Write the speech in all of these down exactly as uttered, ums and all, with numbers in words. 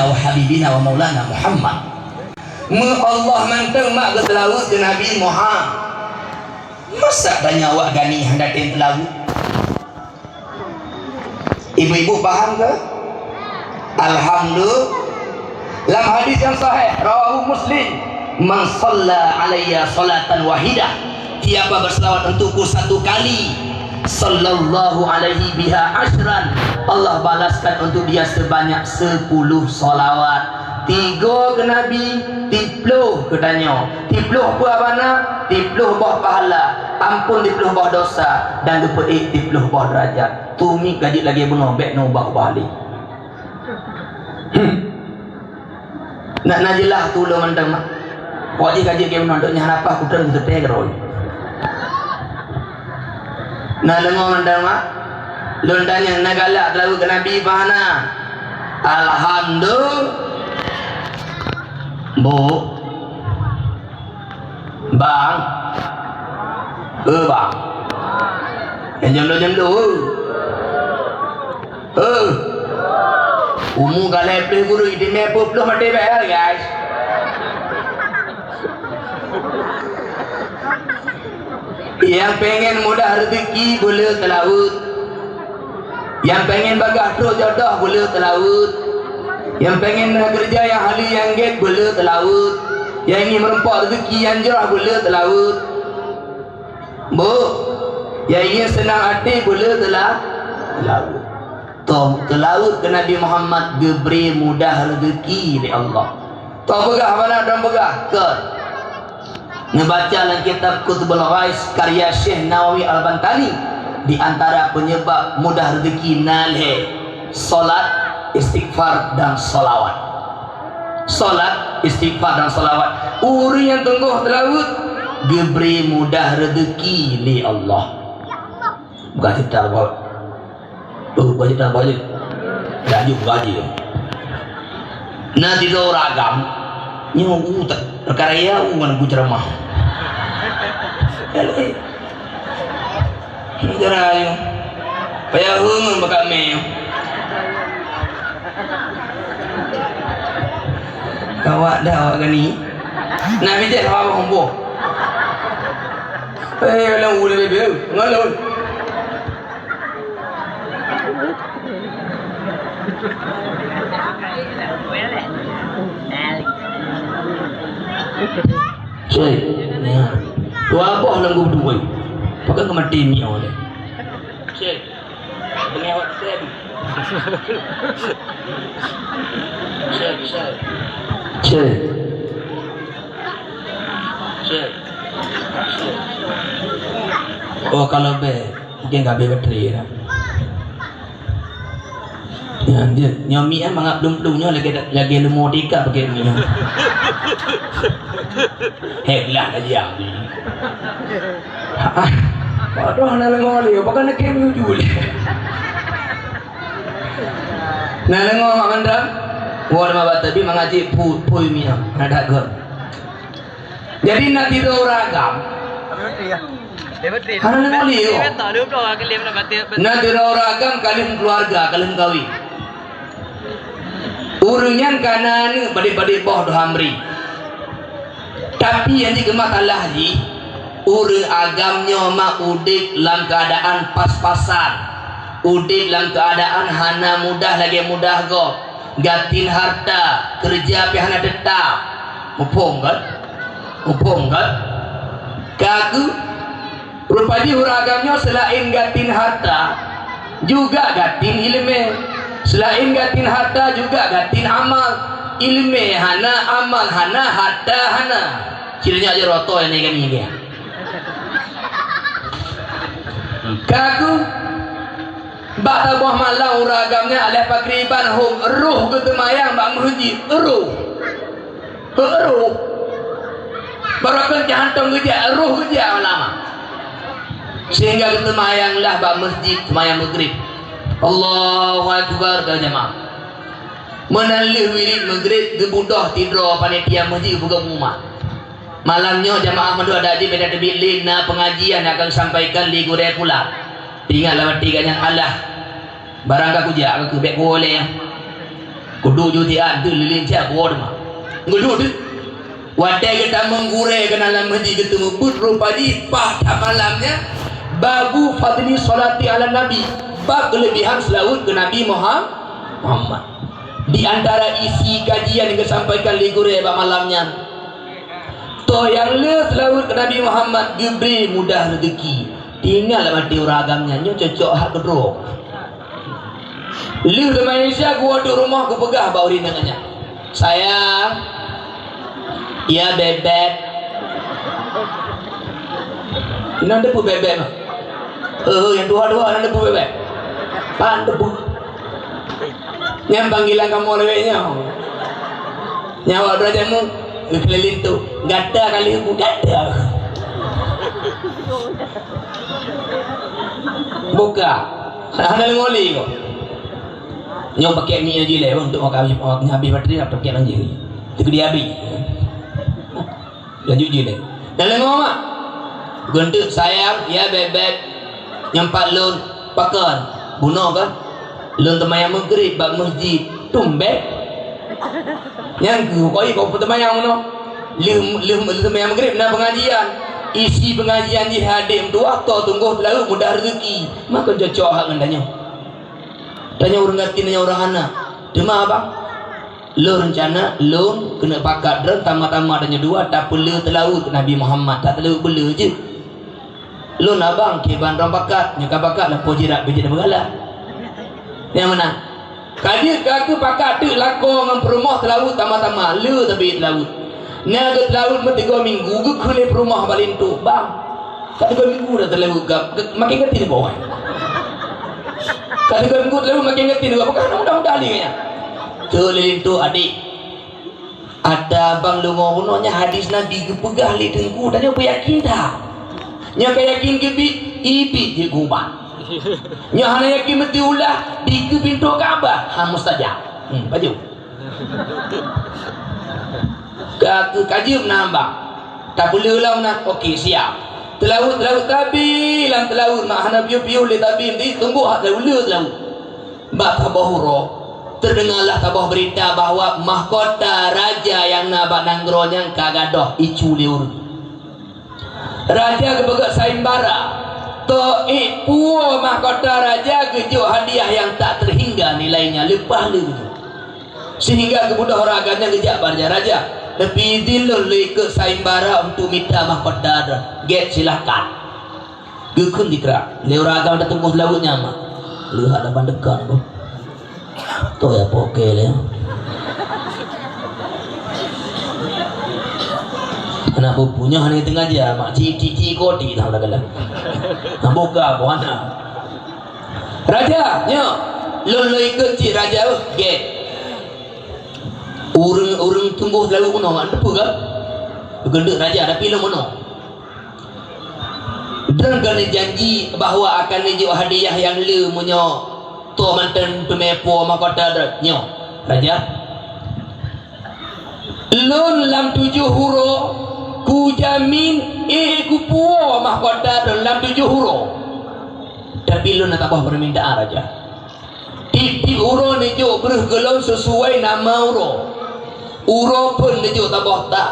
wa habibina wa maulana Muhammad. Meu Allah mantong mak geuseulaweuet keu Nabi Muhammad. Masa tanyoe awak gani hana tem seulaweuet? Ibu-ibu paham ke? Alhamdulillah. Lam hadis yang sahih, rawahu Muslim, "Man shalla alayya shalatan wahidah," siapa berselawat untukku satu kali, "sallallahu alaihi biha asyran," Allah balaskan untuk dia sebanyak sepuluh salawat. Tiga ke Nabi, tiplôh ke tanyoe. Tiplôh peue bana, tiplôh boh pahala, ampôn tiplôh boh dosa, dan geupeuék tiplôh boh deurajat. Tumiet ka jeuet lagée bunoe, bék neuubah-ubah lé. Hmm. Nak na jeulaih tu lôn mantong mak. Wajib ka jeuet keu meunan, dok nyan hana paih kutem teuntée keudroe. Na deungoe mantong mak. Lôn tanyong na galak teulaweuet keu Nabi paih na? Alhamdulillah. Bu. Bang. Eh, bang. Nyang jomblo-jomblo, eh. Eh. Umu galak ploh guru, idéh mé peuet ploh maté bèk, guys. Nyang pengen mudah rezeki, beu le teulaweuet. Nyang pengen bagaih trok jodoh, beu le teulaweuet. Nyang pengen na keureuja nyang halal nyang gét, beu le teulaweuet. Nyang ingin meureumpok rezeki nyang jroh, beu le teulaweuet. Bu, nyang ingin seunang até, beu le teula-, teulaweuet. Toh, teulaweuet keu Nabi Muhammad geubri mudah rezeki lé Allah. Toh peugah, hana droe peugah, kon. Neubaca lam kitab Kuthbul Ghais karya Syekh Nawawi Al-Bantani, di antara penyebab mudah rezeki na lhèe, salat, istighfar, dan salawat. Salat, istighfar, dan salawat. Ureueng nyang teungoh teulaweuet, geubri mudah rezeki lé Allah. Bukan cerita, Pak. Oh, banyak dah, banyak. Lanjut gaji. Na sidroe ureueng agam, nyoe u ta-, karya u ngon geuceramah. Elok, eh. Cara nyoe. Payah heungeun bak kami nyoe. Awak dah awak gani. Na bijéh awak boh. Eh, lam u le bebe, ngalon. Cek. Ya. Dua boh lam gubdu wai. Pakai ke mati mi awak deh. Cek. Dengan awak cek. Cek, cek. Cek. Cek. Cek. Oh, kalau be. Mungkin ka habéh bateri dah. Ya, dia, nyoe mi, eh, mangat plueng-plueng nyoe lagèe, lagèe leumo tika pakai mi nyoe. Heh, lah aja mi. Waduh, na leumo lé, pakai nak mi ujul. Na leumo mak mandam. Wah, mak bata bi mangaji pu-, pui mi nyoe. Ada gon. Jadi na sidroe ureueng agam. Hana leumo lé, oh. Na sidroe ureueng agam ka lheueh keuluwarga, ka lheueh kawin. Ureueng nyan ka na aneuk padit-padit boh dua hamri. Tapi nyang jeuet keu masalah jih, ureueng agam nyoe mak udép lam keuadaan pas-pasan. Udép lam keuadaan hana mudah lagèe mudah gob. Gatin harta, keureuja pih hana teutap. Muphom kan? Muphom kan? Ka keuh, rupa jih ureueng agam nyoe seulaén gatin harta, juga gatin ileumèe. Seulaén gatin harta, juga gatin amal. Ileumèe hana, amal hana, harta hana. Cit nyak jeuet roto nyang nyan. Ka keuh, bak saboh malam ureueng agam nyan alah pakriban hom roh geuteumayang bak meuseujid, roh. Roh. Barokon jahantong geujak, roh geujak ulama. Sehingga geuteumayang lah bak meuseujid seumayang Maghrib. Allahu Akbar, kata jamaah. Meunan lheueh wirid Maghrib geubudôh sidroe panitia meuseujid peugah pengumuman. Malam nyoe jamaah mandum adak jih beda teubiet lé na pengajian akan sampaikan lé gurèe pulan. Ingat lam até gata nyan, alah, barang ka kujak, ka keuh bèk kuwoe lé nyan. Kuduek ju tian teuh lilin siat kuwoe teuma. Kuduek teuh. Watèe geutamong gurèe keunan lam masjid geuteumeubuet rupa jih paih that malam nyan, babu fadli sholati ala nabi, bab keulebihan seulaweuet keu Nabi Muham-, Muhammad. Di antara isi kajian nyang geusampaikan lé gurèe bak malam nyan, toh nyang le seulaweuet keu Nabi Muhammad geubri mudah reuzeki. Teuingat lam até ureueng agam nyan, nyoe cocok that keudroe. Lheueh teuma Isya geuwoe duek rumoh geupeugah bak ureueng inong nyan, "Sayang, ya bebek." Nyan teupeu bebek mah. Heuh, nyang tuha-tuha nyan teupeu bebek. Pan teupeu. Nyan panggilan kamoe lawét nyoe. Nyan awak droe jamu, geukeulilin tu. Gata kali bu gata. Buka. Hana lengoli ko. Nyoe pakai mic nyoe jileh, untuk makan habis, makan habis bateri, atau pakai lagi. Itu dia habis. Lanjut jileh. Dan lengok mak. Gentuk sayang, ya bebek. Nyampat lôn, pakon. Bunoe kan? Lôn teumayang Maghrib bak masjid. Tumbek. Nyang keu koi kau peuteumanyang bunoe. Lheueh, lheueh, lheueh teumayang Maghrib na pengajian. Isi pengajian jih hadé meutuah, toh tunggôh teulaweuet mudah reuzeki. Maka cocok hak ngon tanyoe. Tanyoe ureueng gasien, tanyoe ureueng hana. Teuma abang, lôn reuncana lôn keuneuk pakat droen, tama-tama tanyoe dua tapeuleu teulaweuet Nabi Muhammad, tateulaweuet peuleu jeuet. Lôn abang kiban droen pakat, nyoe ka pakat lampôh jirat bit jeuet beugala. Nyang meunan. Ka jeuet ka keuh pakat teuk lakoe ngon peurumoh teulaweuet tama-tama, le tabi teulaweuet. Na geuteulaweuet meuteugô minggu, geukheun lé peurumoh bak linto, "Bang, ka tiga minggu dah teulaweuet gab, ge-, makin geuti boh." Ka tiga minggu teulaweuet makin geuti boh, bukan mudah-mudah lé nyan. Kheun lé linto, "Adék, ata bang lôn ngon bunoe nyan hadis Nabi geupeugah lé Teungku, tanyoe peuyakin that?" Nyoe ka yakin keubiet, ibiet jeuet geuubat. Nyoe hana yakin meuti ulah, dikeue pintoe Ka'bah, ha mustajab. Hmm, pajoh. Ka keu ka jeuet meunan bang. Tapeuleu lom meunan, oke, siap. Teulaweuet, teulaweuet tabi, lam teulaweuet mak hana piôh-piôh lé tabi, di tumbok hak teulaweuet, teulaweuet. Bak saboh uroe, teudeungolah saboh beurita bahwa mahkota raja nyang na bak nanggroe nyan ka gadôh icu lé ureueng. Raja geupeugah sayembara, toh ék puwoe mahkota raja geujok hadiah nyang tak teuhingga nilainya leupah lé beujeuet. Seuhingga geubeudôh raga nyan geujak bak raja-raja, "Neupeuidhin lôn lôn ikot sayembara untuk mita mahkota droe." "Gét, silahkan." Geukheun dikrak, lé ureueng agam teupeugah laweuet nyan mak. Leuhat lam bandekan tu. Toh ya poke lé. Anak pupu nyoe hana teungaja mak, cicik-cicik kotik dah dah galak. Nah, boga boh anak. "Raja, nyoe. Lôn lôn ikot cit raja, gét." Ureueng-ureueng tumbok laweuet bunoe mak, teupeue ka? Geukheun raja, tapi lôn bunoe. Droen ka neujanji bahwa akan neujok hadiah nyang le meunyoe toh mantöng teumé puwoe mahkota droen nyoe, raja. Lôn lam tujoh uroe kujamin ék kupuwoe mahkota droen lam tujoh uroe. Tapi lôn na saboh peumintaan, raja. Tiep-tiep uroe neujok breuh keu lôn sisuai nama uroe. Uroe phon neujok saboh tak.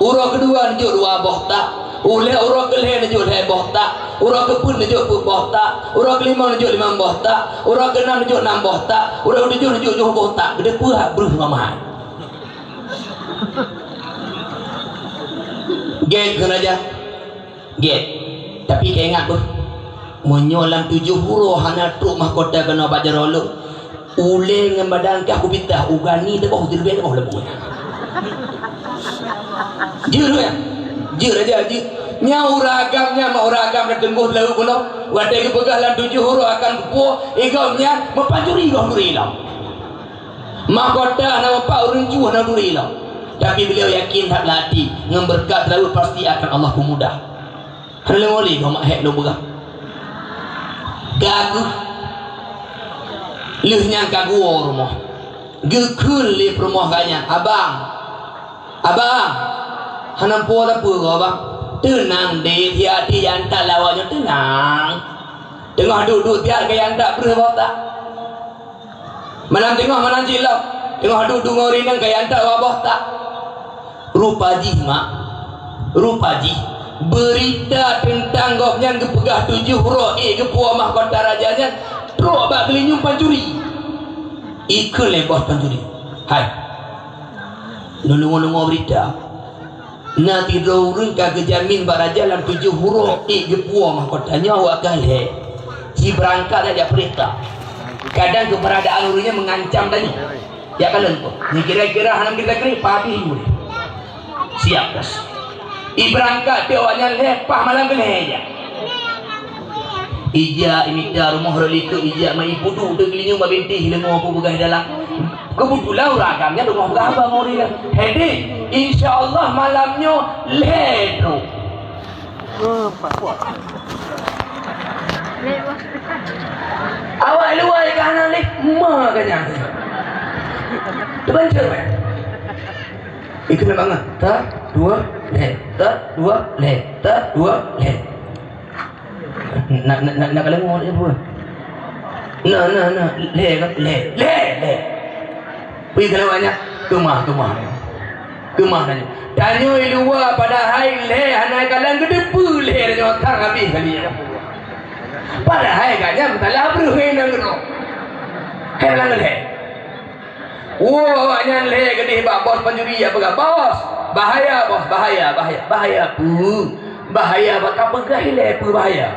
Uroe keudua neujok dua boh tak. Ulèe uroe keulhèe neujok lhèe boh tak. Uroe keupeuet neujok peuet boh tak. Uroe keulimong neujok limong boh tak. Uroe keunam neujok nam boh tak. Uroe keutujoh neujok tujoh boh tak. Geuteupeue hak breuh ngon meuhai. Gét keu raja. Gét. Tapi keu ingat beuh, meunyoe lam tujoh uroe hana trok mahkota keunoe bak jaroe lôn, ulèe ngon badan kah kupitah, ugani teuboh, jeureubèe teuboh lom. Jeuet nyan. Jeuet raja, jeuet. Nyan ureueng agam nyan, mak ureueng agam na teungoh laweuet bunoe. Watèe geupeugah lam tujoh uroe akan kupuwoe, i gobnyan meupancuri goh duri lom. Mahkota hana meupat, ureueng cu hana duri lom. Tapi beliau yakin that lam até, ngon beureukat teulaweuet pasti akan Allah peumudah. Hana lé ngoli keu mak hék lôn peugah. Ka geuh. Lheueh nyan ka geuwoe rumoh. Geukheun lé peurumoh gobnyan, "Abang, abang, hana peue sapeue kah, abang?" "Teunang, Dek, siat-siat nyang that laweuet nyoe, teunang. Teungoh duek-duek siat keu nyang that breuh boh tak." Malam teungoh, malam cit lom. Teungoh duek deungoe ureueng inong ka jiantat bak boh tak. Rupa jih, mak. Rupa jih. Beurita teuntang gobnyan geupeugah tujoh uroe ék geupuwoe mahkota raja nyan trok bak geulinyueng pancuri. Ikheun lé boh pancuri, "Hai, lôn deungoe-deungoe beurita. Na sidroe ureueng ka geujamin bak raja lam tujoh uroe ék geupuwoe mahkota nyoe awak ka lhèe. Jibeurangkat jak peurintah. Kadang keuberadaan ureueng nyan meungancam tanyoe. Jak kalon, Bos. Nyoe kira-kira hana meudeungoe, padum ureueng." "Siap, Bos." Ibeurangkat teuk awak nyan lhèe, paih malam keulhèe jak. Ijak imita rumoh rot likot, ijak ma ipuduek teuk geulinyueng bak bintéh, leungoe peue peugah dalam. Keubeutulan ureueng agam nyan rumoh peugah haba ngon ureueng nyan. "Hai dek, insya Allah malam nyoe lhèe trok." Awak luwa ka hana lé, ma ka nyan. Teubancor, eh. Ikheun bangai. Tat, dua, lhèe. Tat, dua, lhèe. Tat, dua, lhèe. Na, na, na, na kalon ngon dia pun. Na, na, na, lhèe kan? Lhèe, lhèe, lhèe. Pi kalon banyak. Keumah, keumah. Keumah tanyoe. Tanyoe di luwa padahai lhèe hana kalon, geuteupeue lhèe tanyoe, tang habéh kali nyan. Padahai gobnyan meusalah breuh ngon nanggroe. Hai lam lhèe. Woe awaknyan lhèe keudeh bak bos pancuri, jak peugah, "Bos, bahaya, Bos, bahaya, bahaya." "Bahaya peue?" "Bahaya bak ka peugah ilèe peue bahaya."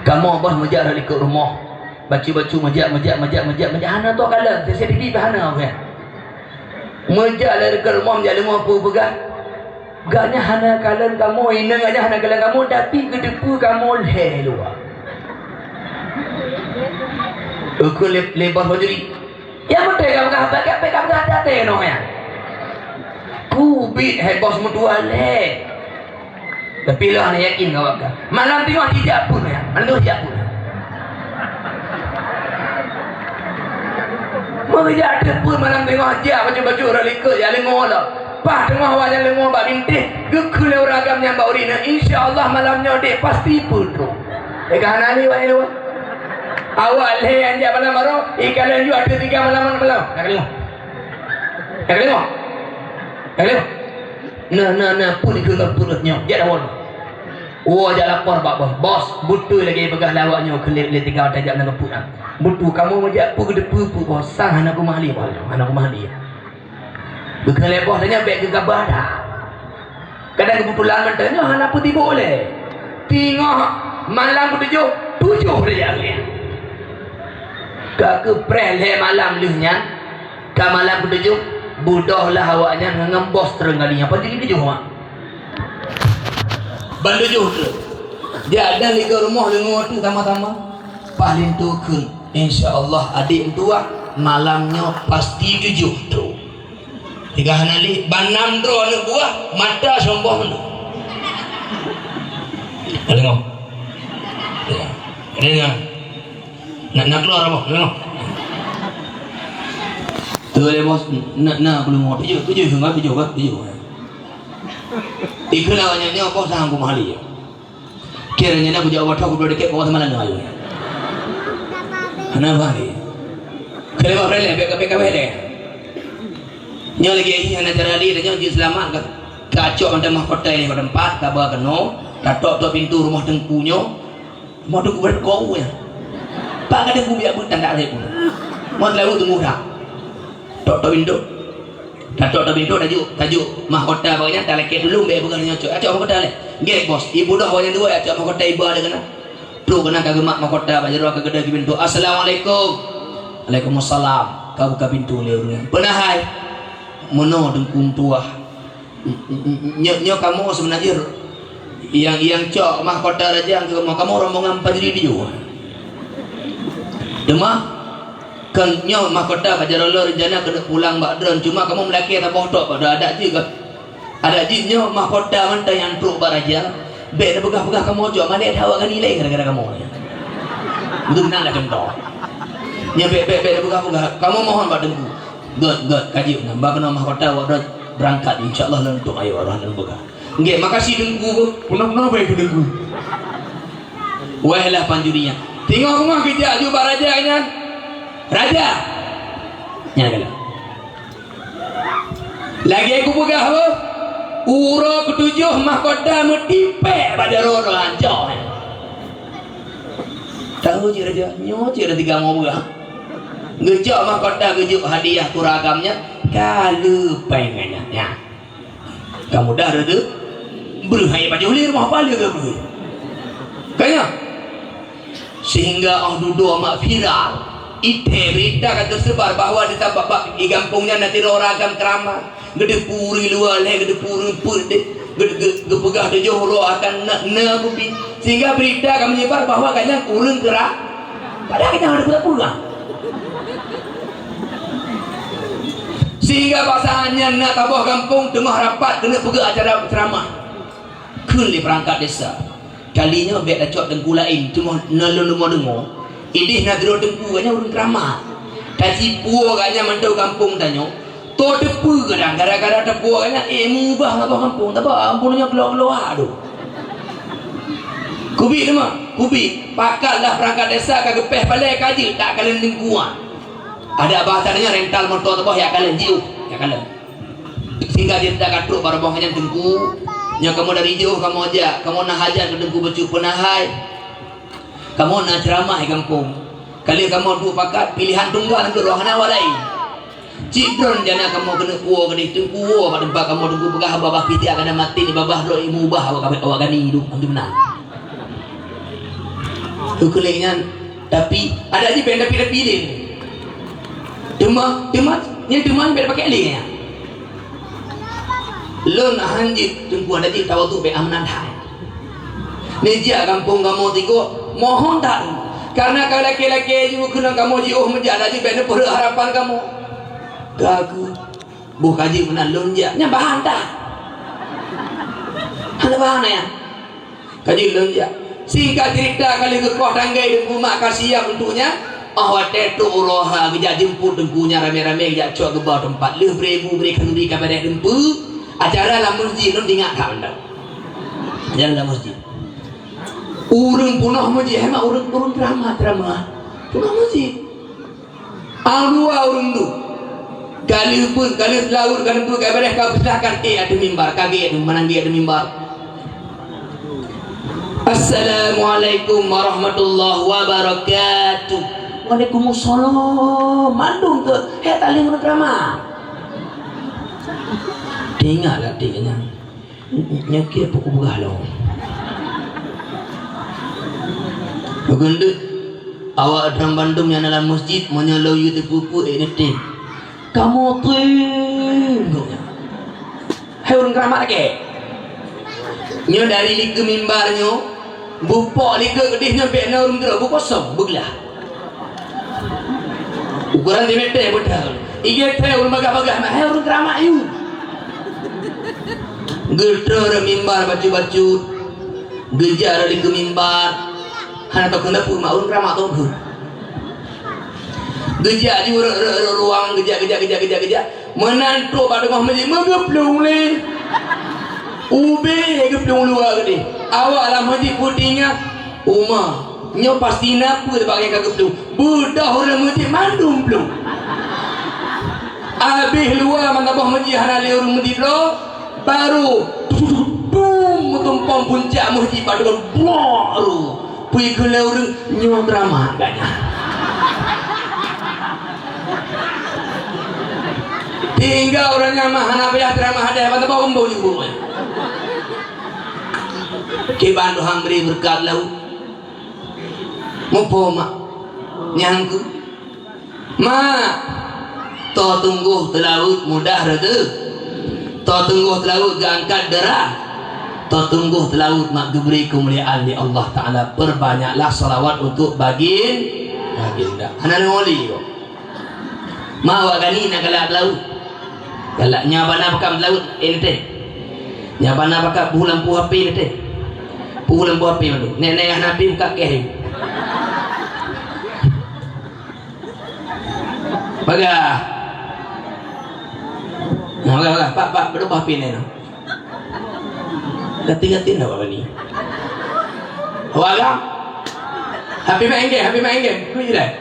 Kamoe bos meujak rot likot rumoh. Bacut-bacut meujak, meujak, meujak, meujak, meujak. Hana tô kalon, C C T V pih hana, kan? Meujak rot likot rumoh, meujak leungoe peue peugah. Gobnyan hana kalon kamoe, inong gobnyan hana kalon kamoe, tapi geuteupeue kamoe lhèe luwa. Ikheun lé, lé bos pancuri. Nyang beutôi ka peugah, ka peugah, ka peugah até-até nyoe nyan. Keubiet hai bos meutuah lé. Tapi lôn hana yakin ngon awak ka. Malam teungoh jijak pun nyan. Malam teungoh jijak pun. Meujak teupeu malam teungoh jak bacut-bacut rot likot jak leungoe lom. Paih teungoh awak nyan leungoe bak bintéh, geukheun lé ureueng agam nyan bak ureueng inong, "Insya Allah malam nyoe dek pasti peutrok." Teuka hana lé awak nyan luwa. Awak lhèe nyang jak malam baroe, ikalon ju ateueh tiga malam malam. Ka kalon. Ka kalon. Ka kalon. Na, na, na, peue dikheun ngon peue nyoe. Jak dawon. Woe jak lapor bak bos. "Bos, beutôi lagèe peugah lé awak nyoe keu lé, lé tiga watèe jak na geupeuet na. Beutôi kamoe meujak peue geuteupeue peue, Bos, sang hana kumahlé, Bos. Hana kumahlé." Geukheun lé bos tanyoe bèk geugabah that. Kadang keubeutulan mantong nyoe hana peutibok lé. Teungoh malam keutujoh, tujoh lé jak lhèe. Ka keupreh lhèe malam lheueh nyan, ka malam keutujoh, beudôh lah awaknyan ngon bos treun kali nyan. Pancuri tujoh, mak. Ban tujoh treun. Jak dang likot rumoh leungoe tu sama-sama. Paih linto kheun, "Insya Allah adek meutuah, malam nyoe pasti tujoh trok." Teuka hana lé, ban nam droe aneuk buah, mata sombong tu. Deungoe. Deungoe. Nak, nak keluar apa? Deungoe. Tu lé bos, nak, nak aku deungoe. Tujoh, tujoh, tujoh, tujoh, tujoh. Ikheun awaknyan nyoe, bos, sang aku mahali. Kira nyan aku jak ubak thok, kubloe dikit, bawa sama lalu ayo. Hana bari. Kali bak preleh, bèk, bèk, bèk, bèk. Nyoe lagèe nyan hana cara lé, nyoe jeuet seulamat ka. Ka cok mantong mahkota nyan bak teumpat, ka ba keunoe, ka tok-tok pintoe rumoh teungku nyoe. Rumoh teungku beureukong nyan. Pak ka teungku biak beuet tanda rhot. Mon lalu teungku dak. Tok-tok pintoe. Tatok-tok pintoe tajok, tajok mahkota bak nyan, talakèe tulông bèk peugah nyoe cok. Acok mahkota lé. Nggih, bos. Ibu dah awaknyan dua, acok mahkota iba ada keunan. Trok keunan ka geumat mahkota bak jaroe, ka geudong pintoe. "Assalamualaikum." "Waalaikumsalam." Ka buka pintoe lé ureueng. "Peue na hai?" "Meunoe Teungku meutuah. Nyoe, nyoe kamoe seubeuna jih nyang, nyang cok mahkota raja keu kamoe, kamoe rombongan pancuri tujoh. Teuma kon nyoe mahkota bak jaroe lôn rencana keuneuk pulang bak droen, cuma kamoe meulakèe saboh tok bak droen, adak jih ka, adak jih nyoe mahkota mantong nyang trok bak raja, bèk neupeugah-peugah kamoe cok, malèe that awak gani lé gara-gara kamoe." Beutôi meunan lah contoh. Nyoe bèk, bèk, bèk neupeugah-peugah. Kamoe mohon bak Teungku. Gèt, gèt, ka jeuet meunan. Bah keunoe mahkota awak droen beurangkat, insya Allah lôn tueng ayo roh lôn peugah. Nggih, makasih Teungku. Peunoh-peunoh bae keu Teungku. Wéh lah pancuri nyan. Teungoh rumoh geujak ju bak raja nyan. "Raja, Lagèe kupeugah boh, uroe keutujôh mahkota meutipék bak jaroe droe ancok. Tahu cit raja, nyoe cit raja tiga mau beurah. Geucok mahkota geujok hadiah keu ureueng agam nyan, ka leupeng nyan. Nyan. Ka mudah reudu, breuh hai pajoh lé rumoh pala geubreuh. Ka nyan. Sehingga óh dudoe mak viral, ithèe beurita ka teusebar bahwa di sampang bak di gampông nyan na sidroe ureueng agam ceramah. Geuteupeue ureueng luwa lhèe, geuteupeue ureueng peuet deh, geu-, geu-, geupeugah tujoh uroe akan na, na bukti. Sehingga beurita ka meunyebar bahwa gobnyan ureueng keura-, padahai gobnyan hana peugah-peugah. Sehingga bak saát nyan na saboh gampông teungoh rapat keuneuk peugah acara ceuramah. Kheun lé peurangkat desa, "Kali nyoe bèk tacok teungku laén, teuma na lôn deungoe-deungoe, idéh na sidroe teungku, gobnyan ureueng keuramat. Tacipoe gobnyan mantong gampông tanyoe, toe teupeue kadang gara-gara tapuoe gobnyan, éh, meubah saboh gampông, taba gampông nyoe keuluwa-keuluwa tu." Kubiet teuma, kubiet, pakat lah peurangkat desa ka geupéh palèe ka jeuet takalon teungku nyan. Adak bahasa nyan rental moto saboh jak kalon, jiôh jak kalon. Sehingga jeuet takalon bak rumoh nyan teungku. Nyoe kamoe dari jiôh kamoe jak, kamoe na hajat keu teungku bacut peunahan. Kamoe na ceuramah di gampông. Ka lheueh kamoe duek pakat, piléhan tunggal keu droe, hana awak laén. Cit droen jana kamoe keuneuk puwoe keudéh teungku, woe bak teumpat kamoe teungku peugah haba bah pih jak, ka na maté babah droe, meubah awak, awak gani hidup, alhamdulillah. Keukeuleng nyan, tapi adak jih bèk tapi-tapi lé. Teuma, teuma, nyan teuma bèk pakai lé nyan. Lôn han jeuet teungku, adak jih tawadhu bèk, amanah that. Neujak gampông kamoe tigoe, mohon that. Karena ka lakèe-lakèe jih keunan kamoe jiôh meujak, adak jih bèk neupeureuet harapan kamoe. Ka keuh, boh ka jeuet meunan lôn jak, nyan bahan that. Hana bahan nyan. Ka jeuet lôn jak. Singkat cerita, ka lheueh geukoh tanggai teungku mak ka siap untuk nyan. Óh watèe trôk uroe ha geujak jeumput teungku nyan ramè-ramè geujak cok geuba teumpat. Lheueh bri bu bri khanduri ka bèrèh dumpeue, acara lam meuseujid lôn teuingat that mantong. Acara lam meuseujid. Ureueng peunoh meuseujid, hai mak, ureueng, ureueng ceramah, ceramah. Peunoh meuseujid. Alua ureueng tu. Ka lheueh beuet, ka lheueh seulaweuet, ka lheueh beuet, ka bèrèh, ka peusilahkan ék ateueh mimbar, ka gèt ateueh, meunan gèt ateueh mimbar. "Assalamualaikum warahmatullahi wabarakatuh." "Waalaikumsalam." Mandum tu, hèk taleueng ureueng ceramah. Teuingat lah tiep nyan. Nyoe keuh peue kupeugah lom. Beugeudeuk awak droe bandum nyang na lam meuseujid, meunyoe lôn yue teupeue-peue ék neutem. Kamoe tem gobnyan. Hai ureueng keuramat lakèe. Nyoe dari likeu mimbar nyoe, bupok likeu keudéh nyoe bèk na ureueng keudroe, bukosong, beuglah. Ukoran di meter beutôi. Igèt thèe ureueng bagah-bagah, nah, hai ureueng keuramat yue. Geutrôh rot mimbar bacut-bacut. Geujak rot likeu mimbar. Hana tokheun dapeuet mak ureueng keuramat tokheun. Geujak ju rot, rot, rot ruang, geujak, geujak, geujak, geujak, geujak. Meunan trôk bak teungoh meuseujid, meugeuplueng lé. Ubé geuplueng luwa keudéh. Awak lam meuseujid peutinggai, uma, nyoe pasti na peue bak nyang ka geuplueng. Beudôh ureueng meuseujid mandum plueng. Abéh luwa meusaboh meuseujid hana lé ureueng meuseujid droe, baru bum meutumpông puncak meuseujid bak teungoh, brok ru. Peue keu lé ureueng nyoe ceramah gata nyan. Tinggai ureueng nyan mah hana payah ceramah, adak ban teubang umbong nyumbong. Kiban Tuhan bri beureukat lom. Muphom mak. Nyang keu Mak, toe teunggoh teulaweuet mudah reuteuh. Toe teunggoh teulaweuet geuangkat deurah. Toe teunggoh teulaweuet mak geubri keumuliaan lé Allah Taala. Peubanyaklah shalawat untuk bagin-, baginda. Hana neungoh lé kok. Mak awak gani na galak teulaweuet. Galak nyan bana pakam teulaweuet, eh, neuteh. Nyan bana pakam puh lampu H P neuteh. Puh lampu H P mandum. Nek-nek hana H P buka keh. Bagah. Nah, bagah, bagah. Pak, pak, berubah pin ni. Gati-gati nak buat ni. Awak agam? Happy main game, happy main game. Kuih dah.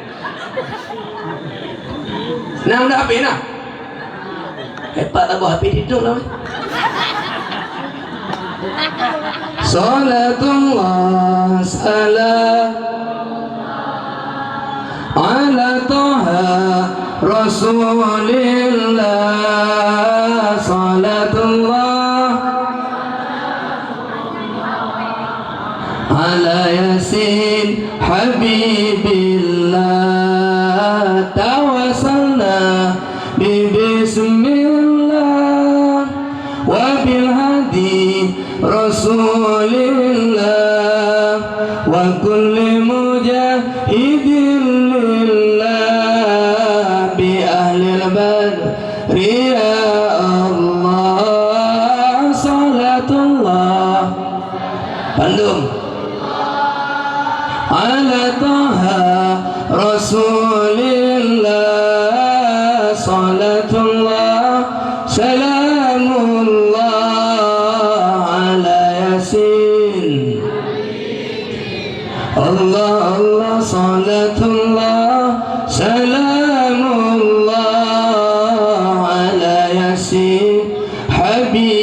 Nah, udah habis nah. Hebat lah buah habis itu lah. Salatullah salam ala Taha Rasulillah. Salatullah ala Yasin Habibillah. Tawassalna bi bismillah wa bil hadi Rasulillah wa kulli mujahidin lillah bi ahlil badri ya Allah. Salatullah. Bandum. Ala Taha Rasulillah, salatullah, salamullah ala Yasin. Allah, Allah, salatullah, salamullah ala Yasin Habibillah.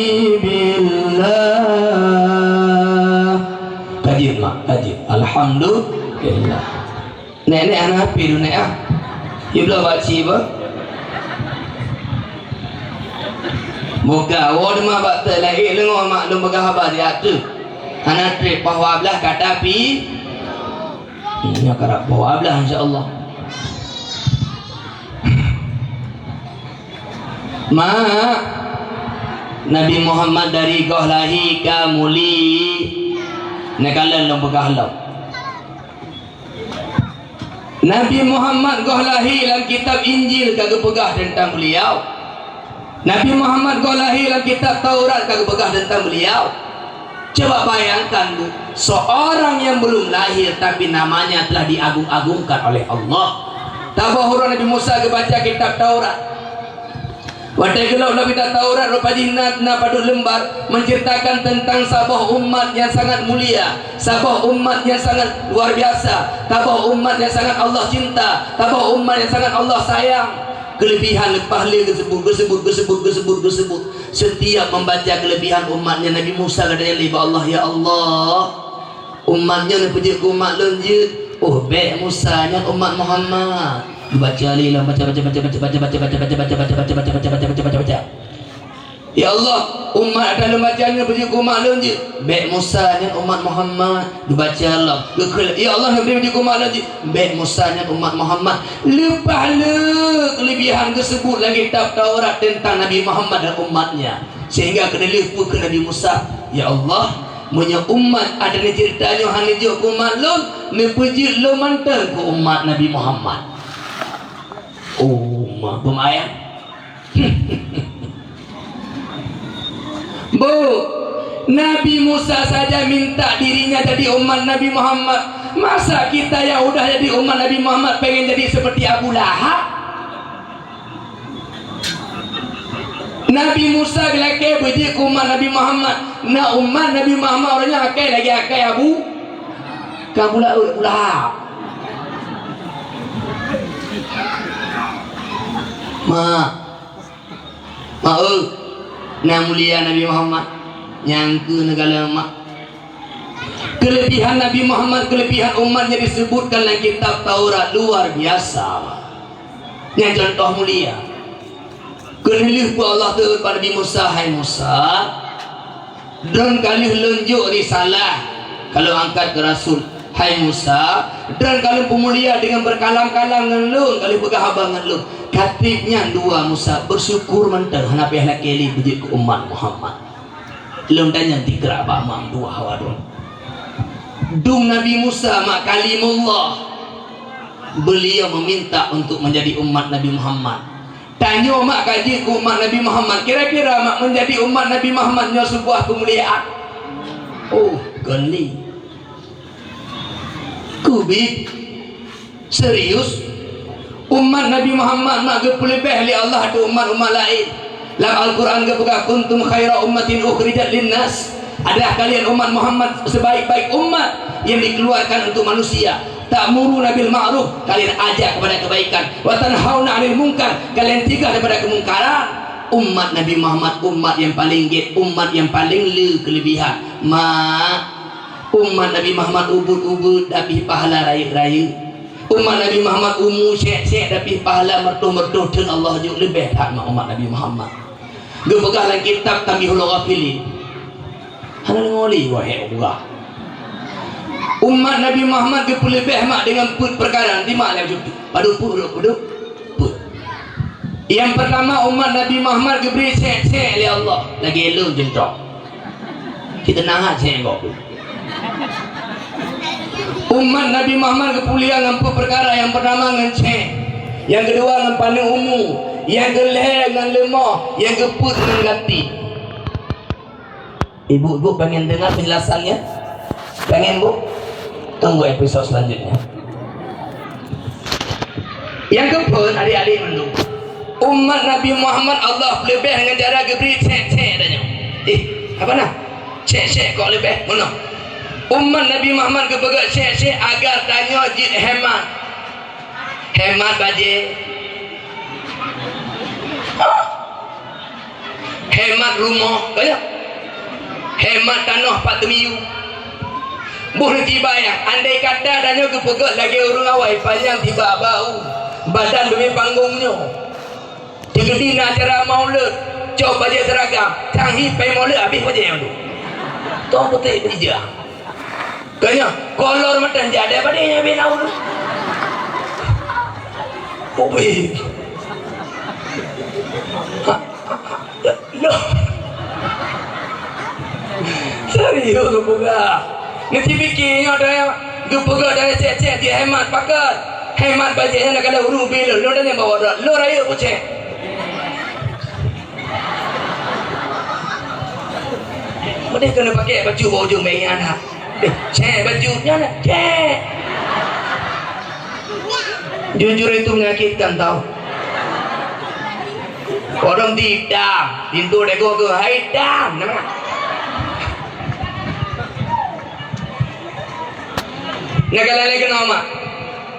Ka jeuet, mak, ka jeuet. Alhamdulillah. Nek-nek hana api tu, nek, ah. Yue bloe bak cit beuh. Buka, woe teuma bak teuk laén leungoe mak lôn peugah haba di ateueh. Hana trép poh dua belas ka tapi. Hmm, nyoe karab poh dua belas insya Allah. Mak, Nabi Muhammad dari goh lahé ka mulia. Neukalon lôn peugah lom. Nabi Muhammad goh lahé lam kitab Injil ka geupeugah teuntang beliau. Nabi Muhammad goh lahé lam kitab Taurat ka geupeugah teuntang beliau. Coba bayangkan, Bu, seorang yang belum lahir tapi namanya telah diagung-agungkan oleh Allah. Taboh uroe Nabi Musa geubaca kitab Taurat. Watée geulok lom kitab Taurat, rupa jih na, na padub leumbar menceritakan tentang saboh umat yang sangat mulia, saboh umat yang sangat luar biasa, saboh umat yang sangat Allah cinta, saboh umat yang sangat Allah sayang. Kelebihan leupah lé geuseubut, geuseubut, geuseubut, geuseubut, geuseubut. Setiap membaca kelebihan umatnya Nabi Musa, geutanyoe lé bak Allah, "Ya Allah, umat nyoe neupeujeuet keu umat lôn jeuet." "Oh, bék Musa nyan umat Muhammad." Geubaca lé lom, baca, baca, baca. "Ya Allah, umat ata lôn baca nyoe neupeujeuet keu umat lôn jeuet." "Bék Musa nyan umat Muhammad." Geubaca lom. Geukheun, "Ya Allah, neupeujeuet keu umat lôn jeuet." "Bék Musa nyan umat Muhammad." Leupah lé kelebihan geuseubut lam kitab Taurat tentang Nabi Muhammad dan umatnya. Sehingga keuneulheueh peue kheun Nabi Musa, "Ya Allah, meunyoe umat ata neuceurita nyoe hana jeuet keu umat lôn, neupeujeuet lôn mantong keu umat Nabi Muhammad." Oh, ma peumayang. Bu, Nabi Musa saja minta dirinya jadi umat Nabi Muhammad. Masa kita yang udah jadi umat Nabi Muhammad pengen jadi seperti Abu Lahab? Nabi Musa geulakée beujeuet keu umat Nabi Muhammad. Na umat Nabi Muhammad ureuëng nyan akai lagée akai Abu, ka bula, Abu Lahab. Mak, mak, eh, na mulia Nabi Muhammad nyang keu neugala mak. Kelebihan Nabi Muhammad, kelebihan umat yang disebutkan dalam kitab Taurat luar biasa. Nyan contoh mulia. Keuneulheueh peue Allah teuôt bak Nabi Musa, "Hai Musa, droen ka lheueh lôn jok risalah ka lôn angkat keu rasul. Hai Musa, droen ka lôn peumulia deungon beukalam-kalam ngon lôn, ka lheueh peugah haba ngon lôn. Ka treb nyan dua Musa, beusyukur mantong hana payah lakée lé beujeuet keu umat Muhammad." Lôn tanyong tikrak bak mam dua hawa droen. Dum Nabi Musa mak Kalimullah, beliau meminta untuk menjadi umat Nabi Muhammad. Tanyoe mak ka jeuet keu umat Nabi Muhammad. Kira-kira mak menjadi umat Nabi Muhammad nyoe sebuah kemuliaan? Oh, geundi. Kubit. Serius? Umat Nabi Muhammad mak geupeuleubeh lé Allah ateueh umat-umat laén. Lam Al-Quran geupeugah, "Kuntum khaira ummatin ukhrijat linnas." Adalah kalian umat Muhammad sebaik-baik umat yang dikeluarkan untuk manusia. Ta'muruna bil ma'ruf, kalian ajak kepada kebaikan. Wa tanhauna 'anil munkar, kalian cegah daripada kemungkaran. Umat Nabi Muhammad, umat yang paling gét, umat yang paling le kelebihan. Mak, umat Nabi Muhammad ubit-ubit tapi pahala rayeuk-rayeuk. Umat Nabi Muhammad umu sek-sek tapi pahala meureutoh-meureutoh, theun Allah jok leubeh that mak umat Nabi Muhammad. Geupeugah lam kitab Tanbihul Ghafilin. Hana deungoe lé, wahé Allah. Umat Nabi Muhammad geupeuleubeh mak deungon peuet peukara, nanti mak lé jeuet. Padum peuet, padum peuet. Nyang peurtama, umat Nabi Muhammad geubri sek-sek lé Allah, lagèe lôn jeuntong. Kita nahan sek gob. Umat Nabi Muhammad geupeulia ngon peuet peukara, nyang peurtama ngon sek, nyang keudua ngon paneuk umu, nyang keulhèe ngon leumoh, nyang keupeuet ngon gati. Ibu-ibu pengen dengar penjelasannya? Pengen, Bu? Tunggu episode selanjutnya. Nyang keupeuet, adik-adik mandum, umat Nabi Muhammad Allah peuleubeh ngon cara geubri sek-sek tanyoe. Eh, apa nah? Sek-sek kok leubeh? Meunoe. Umat Nabi Muhammad geupeugah sek-sek agar tanyoe jeuet hemat. Hemat bajèe. Hemat rumoh, ka nyo? Hemat tanoh pat teumiyueb. Boh neuci bayang, andai kata tanyoe geupeugöt lagèe ureueng awai, panyang tibak bak u, badan leubeh panggong nyoe. Di Madinah acara maulud, cok bajèe seragam, sang hi pèng maulud habéh bajèe nyan tu. Toh putéh beurijang. Ka nyo, kolor mantong jadi padé nyang bina ureueng. Ubé. Loh. Serius geupeugah. Neuci pike nyoe dah geupeugah dari cek-cek dia hemat pakat. Hemat bajèe nyan kada ureueng ubé lôn. Lôn dah nyang bawa dah. Lôn rayeuk pucék. Meudeh keuneuk pakai baju bak ujong bèe nyan ha. Eh, cek baju nyan, cek. Jujur itu menyakitkan tau. Kodong di dam, pintu dego ke hai dam. Nama? Nyan ka lagèe keunoe mak.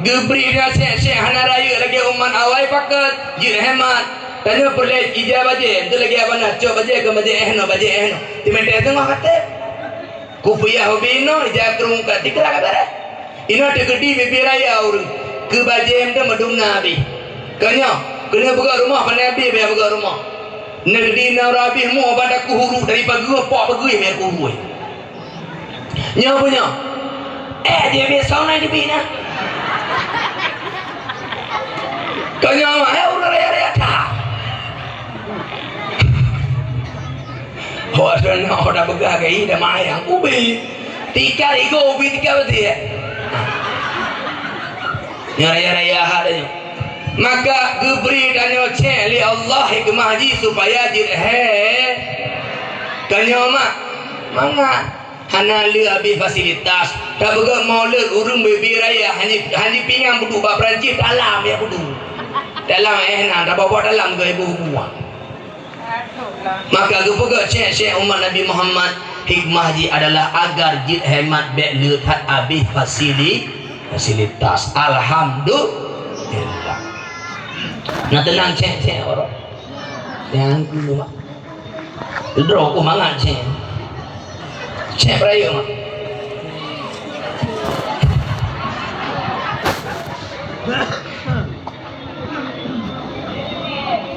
Geubri dah sek-sek hana rayeuk lagèe umat awai pakat, jeuet hemat. Tanyoe peureulèe ija bajèe, enteuk lagèe abah na, cok bajèe keu bajèe eh nyoe, bajèe eh nyoe. Timeutée teungoh ka tép. Kupiah ubé inoe, ija krueng ka tikra ka bèrèh. Inoe teukeudi bibie raya ureueng, keu bajèe meuteumé dum na abéh. Ka nyoe, keuneuk peugöt rumoh, pane abéh bèk peugöt rumoh. Neukeudeungoe abéh mu obat aku huru dari pageue, pok pageue mè aku huru. Nyoe peue nyoe? Eh, dia biasa na dibi na. Ka nyoe, eh, ureueng raya-raya that. Ho, asal nyoe ho dah peugah ke i, dah mayang ubi. Tika igo ubi tika beutôi, eh? Nyoe raya-raya ha dah nyoe. Maka geubri tanyoe cek lé Allah hikmah jih supaya jeuet he. Ka nyoe mak, mangat. Hana le abéh fasilitas. Tapeugah maulud ureueng bibie raya, hana, hana pingan peuduek bak Perancis, dalam ya peuduek. Dalam eh na, tabawa dalam ke ibu hubungan. Maka geupeugah syekh-syekh umat Nabi Muhammad, hikmah jih adalah agar jeuet hemat bèk le that abéh fasili-, fasilitas. Alhamdulillah. Nah, teunang syekh-syekh orang. Yang kedua. Droe ku mangat syekh. Syekh Ibrahim.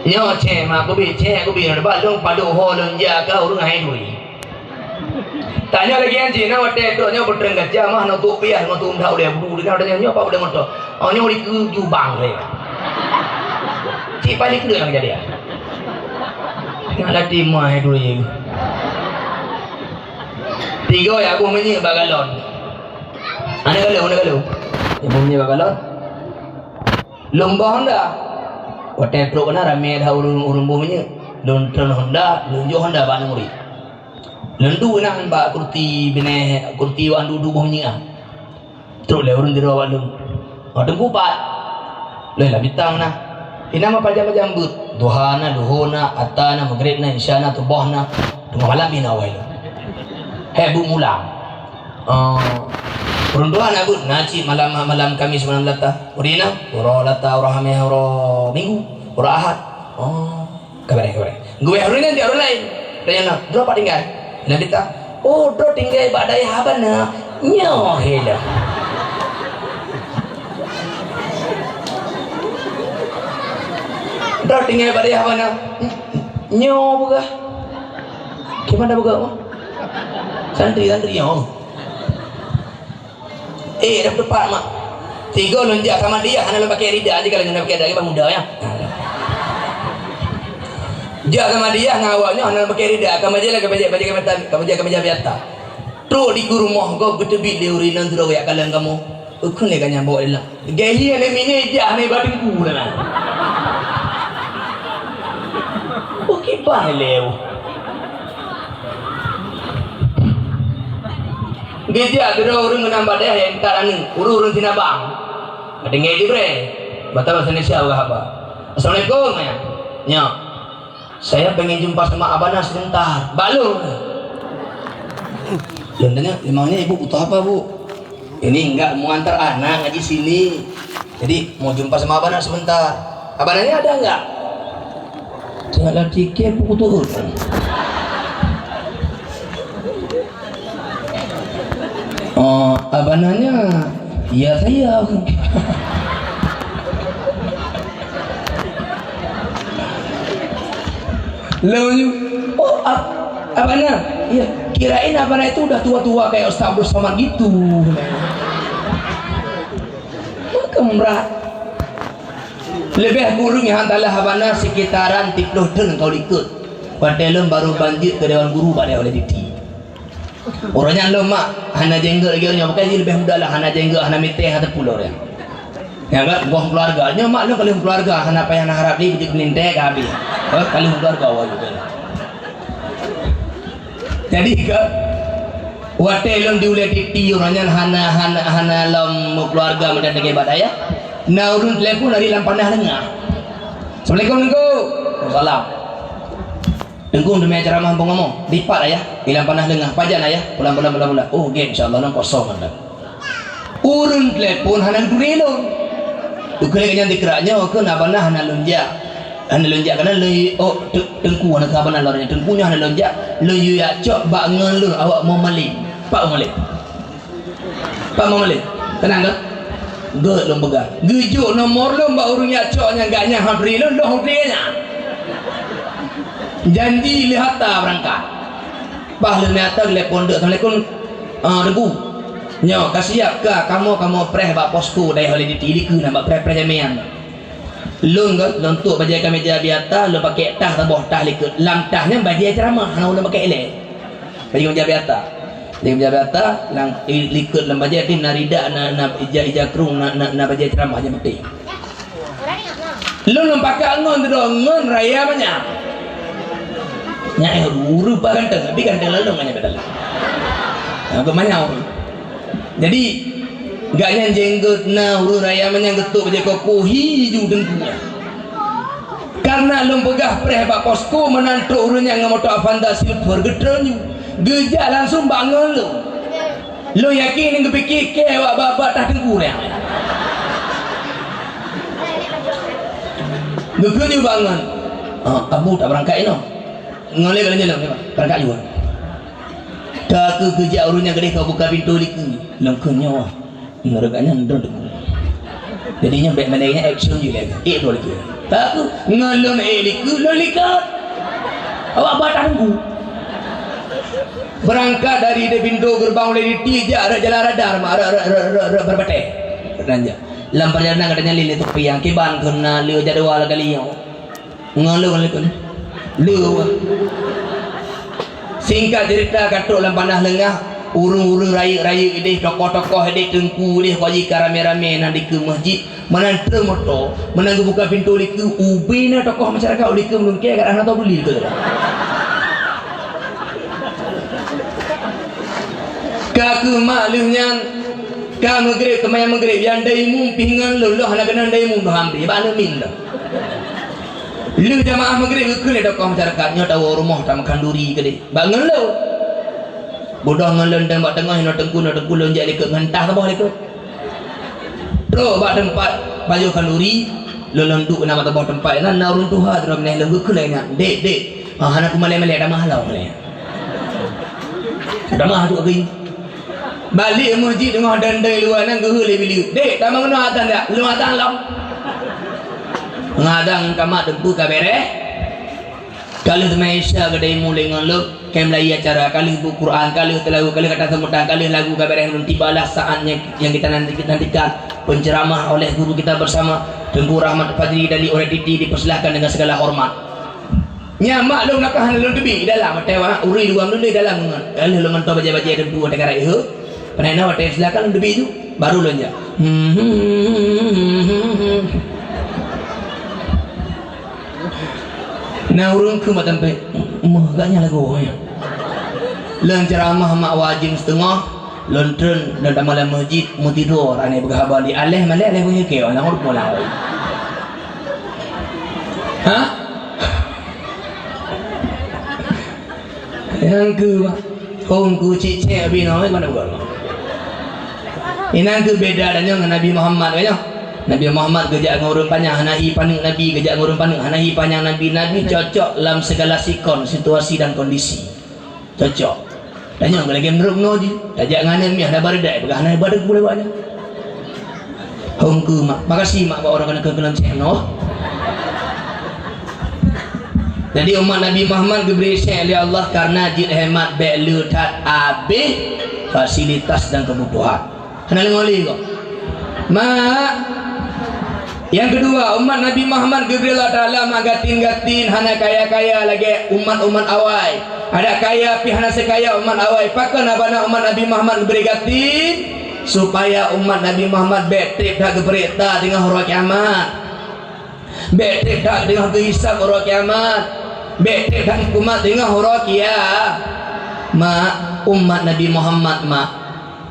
Nyoe syekh mak kubi, syekh kubi, ba lôn padub ho lôn jak keu ureueng hai dui. Tanyoe lagèe nyan cit, na watèe trok nyoe peutrang gaca mah, na tuk piah, na tuk meudak ulèe budu, na watèe nyoe pat ulèe moto. Oh, nyoe di keu jubang lé. Cit paling keu nyang jadi. Nyoe latih mah hai dui. Tiga ya, boh minyeuk bak galon. Ana galon, ana galon. Boh minyeuk bak galon. Lôn ba Honda. Watèe trok keunan ramè that ureueng, ureueng boh minyeuk. Lôn treun Honda, lôn jok Honda bak aneuk murit. Lôn duek inan bak kursi binéh, kursi wak duek-duek boh minyeuk ah. Trok lé ureueng sidroe bak lôn. Oh, Teungku pat. Lôn lam bitang na. Inan meupajan-pajan beuet. Duha na, luho na, ata na, magrib na, isya na, suboh na. Teungoh malam pih na awai lôn. Hék beuet mulang. Oh. Ureueng tuha na beuet, na cit malam, malam Kamis, malam Lata. Ureueng na, uroe Lata, uroe Hameh, uroe Minggu, uroe Ahad. Oh, ka beureh, ka beureh. Geuweh ureueng nyan di ureueng laén. Tanyong na, "Droe pat tinggai?" Nyan di ta, "Oh, droe tinggai bak dayah abana." Nyoe he lom. "Droe tinggai bak dayah abana." Nyoe peugah. Kiban dah peugah, oh. Santri-santri nyoe. Eh, dah tepat, mak. Tiga lôn jak Samadiyah, hana lôn pakai rida, jadi kalau hana pakai rida, bang muda, ya. Jak Samadiyah ngon awak nyoe, hana lôn pakai rida, ka bajèe lah, ka bajèe, bajèe ka mata, ka bajèe ka meja biasa. Trok di rumoh gob, geuteubiet lé ureueng inong sidroe jak kalon kamoe. Ukeue lé ka nyang bawa lé lah. Gahi aneuk miet nyoe ijak aneuk bak teungku dah lah. Oh, kiban lé, oh. Geujak keudroe ureueng ngon badeh nyang tat aneuk, ureueng-ureueng Sinabang. Ka tinggai di Breh. Bata bahasa Indonesia peugah haba. "Assalamualaikum, ayah." "Nyoe. Saya pengen jumpa sama abana sebentar." Bak lôn. Lôn tanya, "Memangnya ibu butuh apa, Bu?" "Ini enggak, mau antar anak ngaji sini. Jadi, mau jumpa sama abana sebentar." "Abananya ada enggak?" Salah tiket pukul turun. Oh, abananya, ya saya. Lalu, oh, ab-, abana? Ya, kirain abana itu udah tua-tua kayak Ustaz Abdul Somad gitu. Maka meurah. Leubeh gureueng nyang hana talah abana sekitaran tiplôh thon ka likot. Watèe lôn barô ban jeuet keu dewan guru bak dayah Oléditi. Uroe nyan lôn mak hana jenggot lagèe nyoe, bukan jih leubeh muda lah, hana jenggot, hana miteng, hana teupeu lôn. Nyan kan, goh keuluwarga. Nyoe mak lôn ka lheueh keuluwarga, hana payah na harap lé, beujeuet keuneuk teuka habéh. Hah, ka lheueh keuluwarga awai lôn. Jadi ka, watèe lôn di Oléditi, uroe nyan hana, hana, hana lom meukeuluwarga meunan lagèe bak dayah. Na ureueng telepon dari Lampanah Leungah. "Assalamualaikum, Teungku." "Waalaikumsalam." "Teungku, teumè ceramah muphom kamoe." "Dipat, Ayah?" "Di Lampanah Leungah." "Pajan, Ayah?" "Pulan, pulan, pulan, pulan." "Oh, gèt, insya Allah, nang kosong anda." Ureueng telepon hana geuturi lôn. Ukeue lagèe nyan dikrak nyoe, ukeue na abana hana lôn jak. Hana lôn jak, kana lôn, oh, te-, teungku hana ka abana lôn, teungku nyoe hana lôn jak. Lôn yue jak cok bak ngon lôn awak Muhammad Lin. Pak Muhammad Lin. Pak Muhammad Lin. Keunong ka? Gèt lôn peugah. Geujok nomor lôn bak ureueng jak cok nyan, gak nyan han turi lôn, lôn han turi gak nyan. Janji lheuh ata beurangkat. Bah lheuh ata geulepon deuk, "Assalamualaikum, ah, Teungku. Nyoe ka siap ka kamoe, kamoe preh bak posko dayah Oléditi, dikeue na bak preh-preh jamèe nyan." Lôn kan, lôn tuek bajèe keumeja biasa, lôn pakai tah saboh tah likot. Lam tah nyan bajèe ceramah, hana ulôn pakai ilèe. Bajèe keumeja biasa. Bajèe keumeja biasa, lam, i-, likot lam bajèe pih na rida, na, na ija, ija krung, na, na, na bajèe ceramah nyang putéh. Lôn, lôn pakat ngon tu doh, ngon raya manyang. Nyan, eh, ureueng bah ganteng, tapi ganteng lalu manyang beutôi. Nah, manyang ureueng. Jadi, gak nyan jenggot na ureueng raya manyang geutuk bajèe koko hi ju teungku nyan. Karena lôn peugah preh bak posko meunan trok ureueng nyan ngon moto Avanza Silver geutreun ju. Geujak langsung bak ngon lôn. Lôn yakin nyan geupike kèe awak ba-, bak tah teungku nyan. Geukheun ju bak ngon. Ah, Abu tak beurangkat inoe. Ngon lé ka lôn jalan, beurangkat ju. Ka keuh geujak ureueng nyan keudeh ka buka pintoe likot. Lôn kheun nyoe. Meunurot gobnyan droe teungku. Jadi nyoe bèk mandai nyan action jih lé. Ék droe likot. Tapi ngon lôn ék likot, lôn likot. Awak ba tah teungku. Beurangkat dari di pintoe geureubang Oléditi jak rot jalan rada, rot, rot, rot, rot, rot, rot Beureubate. Dan jak. Lam peurjalanan gata nyan lé, lé topi nyang kiban keu na lé jadwal kali nyoe. Ngon lôn, ngon lôn. Lôn. Singkat cerita, ka trok lam Panah Leungah, ureueng-ureueng rayeuk-rayeuk idéh, tokoh-tokoh idéh, teungku idéh, haji ka ramé-ramé na dikeue masjid, meunan treun moto, meunan geubuka pintoe likot, ubé na tokoh masyarakat likot meulungkée, ka hana tao beuli likot. Ka keuh mak lheueh nyan, ka meugreb, seumayang meugreb, nyang dayimum pih ngon lôn, lôn hana keunong dayimum, lôn hambré, bak aneuk miet lôn. Lheueh jamaah meugreb geukheun lé tokoh masyarakat, nyoe tawoe rumoh tamakhanduri keudéh. Bak ngon lôn. Beudôh ngon lôn dong bak teungoh, inoe teungku, inoe teungku, lôn jak likot ngon tah saboh likot. Trok bak teumpat pajoh khanduri, lôn, lôn duek na bak saboh teumpat, na, na ureueng tuha sidroe binéh lôn geukheun lagèe nyan, "Dek, dek, ah, hana kumalèe-malèe, tamah lom lé." Tamah tu geuh. Balik meuseujid teungoh dong-dong luwa nyan geuhôi lé bileue, "Dek, tamah keunoe azan dak?" "Lôn azan lom." Ngadang kamat teungku ka bèrèh. Ka lheueh teuma Isya geutanyoe mulai ngon lôn, ka mulai acara, ka lheueh bu Quran, ka lheueh teulagu, ka lheueh kata sambutan, ka lheueh lagu ka bèrèh lôn, tibalah saat nyang, nyang kita nanti-, nantikan, penceramah oleh guru kita bersama, Teungku Rahmat Fadli dari Oret Titi, dipersilahkan dengan segala hormat. Nyan mak lôn nakah hana lôn teubiet, di dalam, watèe ureueng luwa lôn di dalam, ka lheueh lôn mantong bajèe-bajèe teungku watèe karap, heuh. Peunajoh watèe silakan lôn teubiet ju, baru lôn jak. Na ureueng keu mata pèng, "Meuh, gak nyan lagoe nyan." Lôn ceuramah mak wajéb siteungoh, lôn treun, lôn tamong lam meuseujid, meutidoe, ranéh peugah haba lé, "Aléh malèe, aléh meunyeukeu, aléh ureueng pulang." Hah? Nyang keu, hông keu cicék binoe, eh, mana bukan? Inan keu beda tanyoe ngon Nabi Muhammad, kan nyoe? Nabi Muhammad geujak ngon ureueng panyang, hana hi paneuk Nabi, geujak ngon ureueng paneuk, hana hi panyang Nabi. Nabi cocok lam segala sikon, situasi dan kondisi. Cocok. Tanyoe lagèe meunurot nyoe jih, tajak ngon aneuk miet, hana baridai, peugah hana baridai, boleh banyak. Hông keu mak. Makasih mak bak ureueng keuneuk keuneuk cék noh. Jadi umat Nabi Muhammad geubri sèk lé Allah karena jeuet hemat bèk le that abéh fasilitas dan kebutuhan. Hana lé ngoli kok. Mak, nyang keudua, umat Nabi Muhammad geubri Allah Taala mak gatin-gatin, hana kaya-kaya lagèe umat-umat awai. Adak kaya pih hana seukaya umat awai. Pakon haba na umat Nabi Muhammad geubri gatin? Supaya umat Nabi Muhammad bèk trép that geupeuriksa teungoh uroe kiamat. Bèk trép that teungoh geuhisab uroe kiamat. Bèk trép that geukumat teungoh uroe kia-, mak, umat Nabi Muhammad, mak.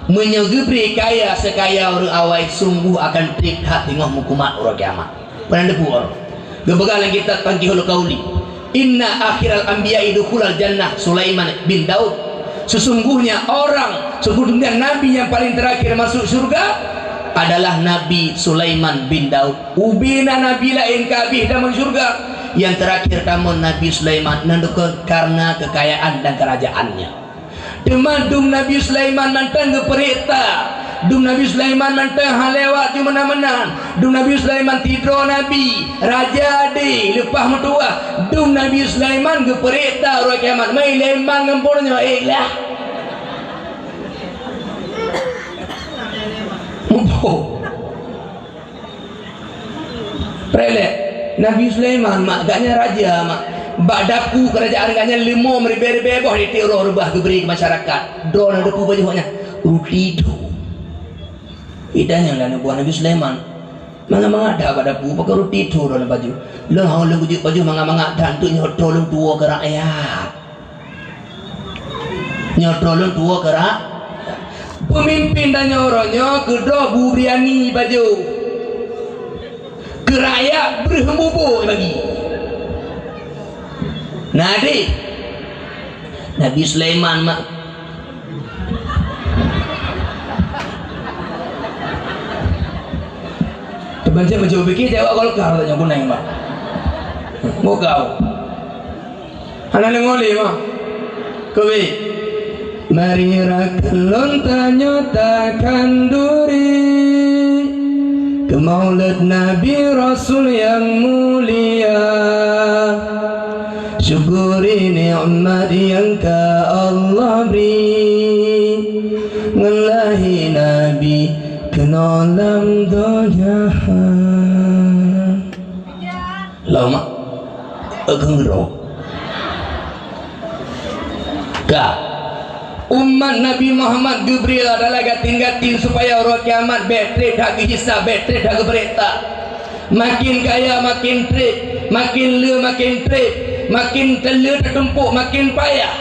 Meunyoe geubri kaya seukaya ureueng awai, sungguh akan trép that teungoh meukumat uroe kiamat. Peunan teupeu uroe. Geupeugah lam kitab Tanqihul Qauli, "Inna akhiral anbiya'i dukhulal jannah Sulaiman bin Daud." Sesungguhnya orang, sesungguhnya nabi yang paling terakhir masuk syurga adalah Nabi Sulaiman bin Daud. Ubena nabi laén ka abéh tamong syurga, nyang terakhir tamong Nabi Sulaiman, nan dukon karena kekayaan dan kerajaannya. Teuma dum Nabi Sulaiman mantong geupeuriksa. Dum Nabi Sulaiman mantong hana lewat ju meunan-meunan. Dum Nabi Sulaiman sidroe nabi, raja deh, leupah meutuwah. Dum Nabi Sulaiman geupeuriksa uroe kiamat. Mai lé man ngon pon nyoe, eh, lah. Muphom. Preh lé, Nabi Sulaiman, mak, gobnyan raja, mak. Bak dapu keurajeuen gobnyan leumo meuribèe-ribèe boh tiep-tiep uroe reubah geubri keu masyarakat. Droeneuh dapu pajoh nyan, ruti dho. Idan nyang lheueh neubuet Nabi Sulaiman. Mangat-mangat that bak dapu, pakon ruti dho droeneuh pajoh. Lôn hana lôn kujeuet pajoh mangat-mangat that, untuk nyoe droe lôn tuwoe keu rakyat. Nyoe droe lôn tuwoe keu ra-, peumimpin tanyoe uroe nyoe keudroe bu biryani pajoh. Keu rakyat breuh mubu bagi. Nah, deh. Nabi Sulaiman mak. Teubancet bacut pike jaweueb Golkar tanyoe kuneng, mak. Mukau. Hana deungoe lé, mah. Keubiet. Marilah lôn tanyoe takhanduri keu Maulid Nabi Rasul nyang mulia. Syukuri nikmat nyang ka Allah bri, ngon lahé Nabi keunoe lam donya. Lama. Ageng ro. Ka. Umat Nabi Muhammad geubri Allah Taala gatin-gatin supaya uroe kiamat bèk trép that geuhisab, bèk trép that geupeuriksa. Makin kaya makin trép, makin le makin trép, makin le tatumpok makin payah.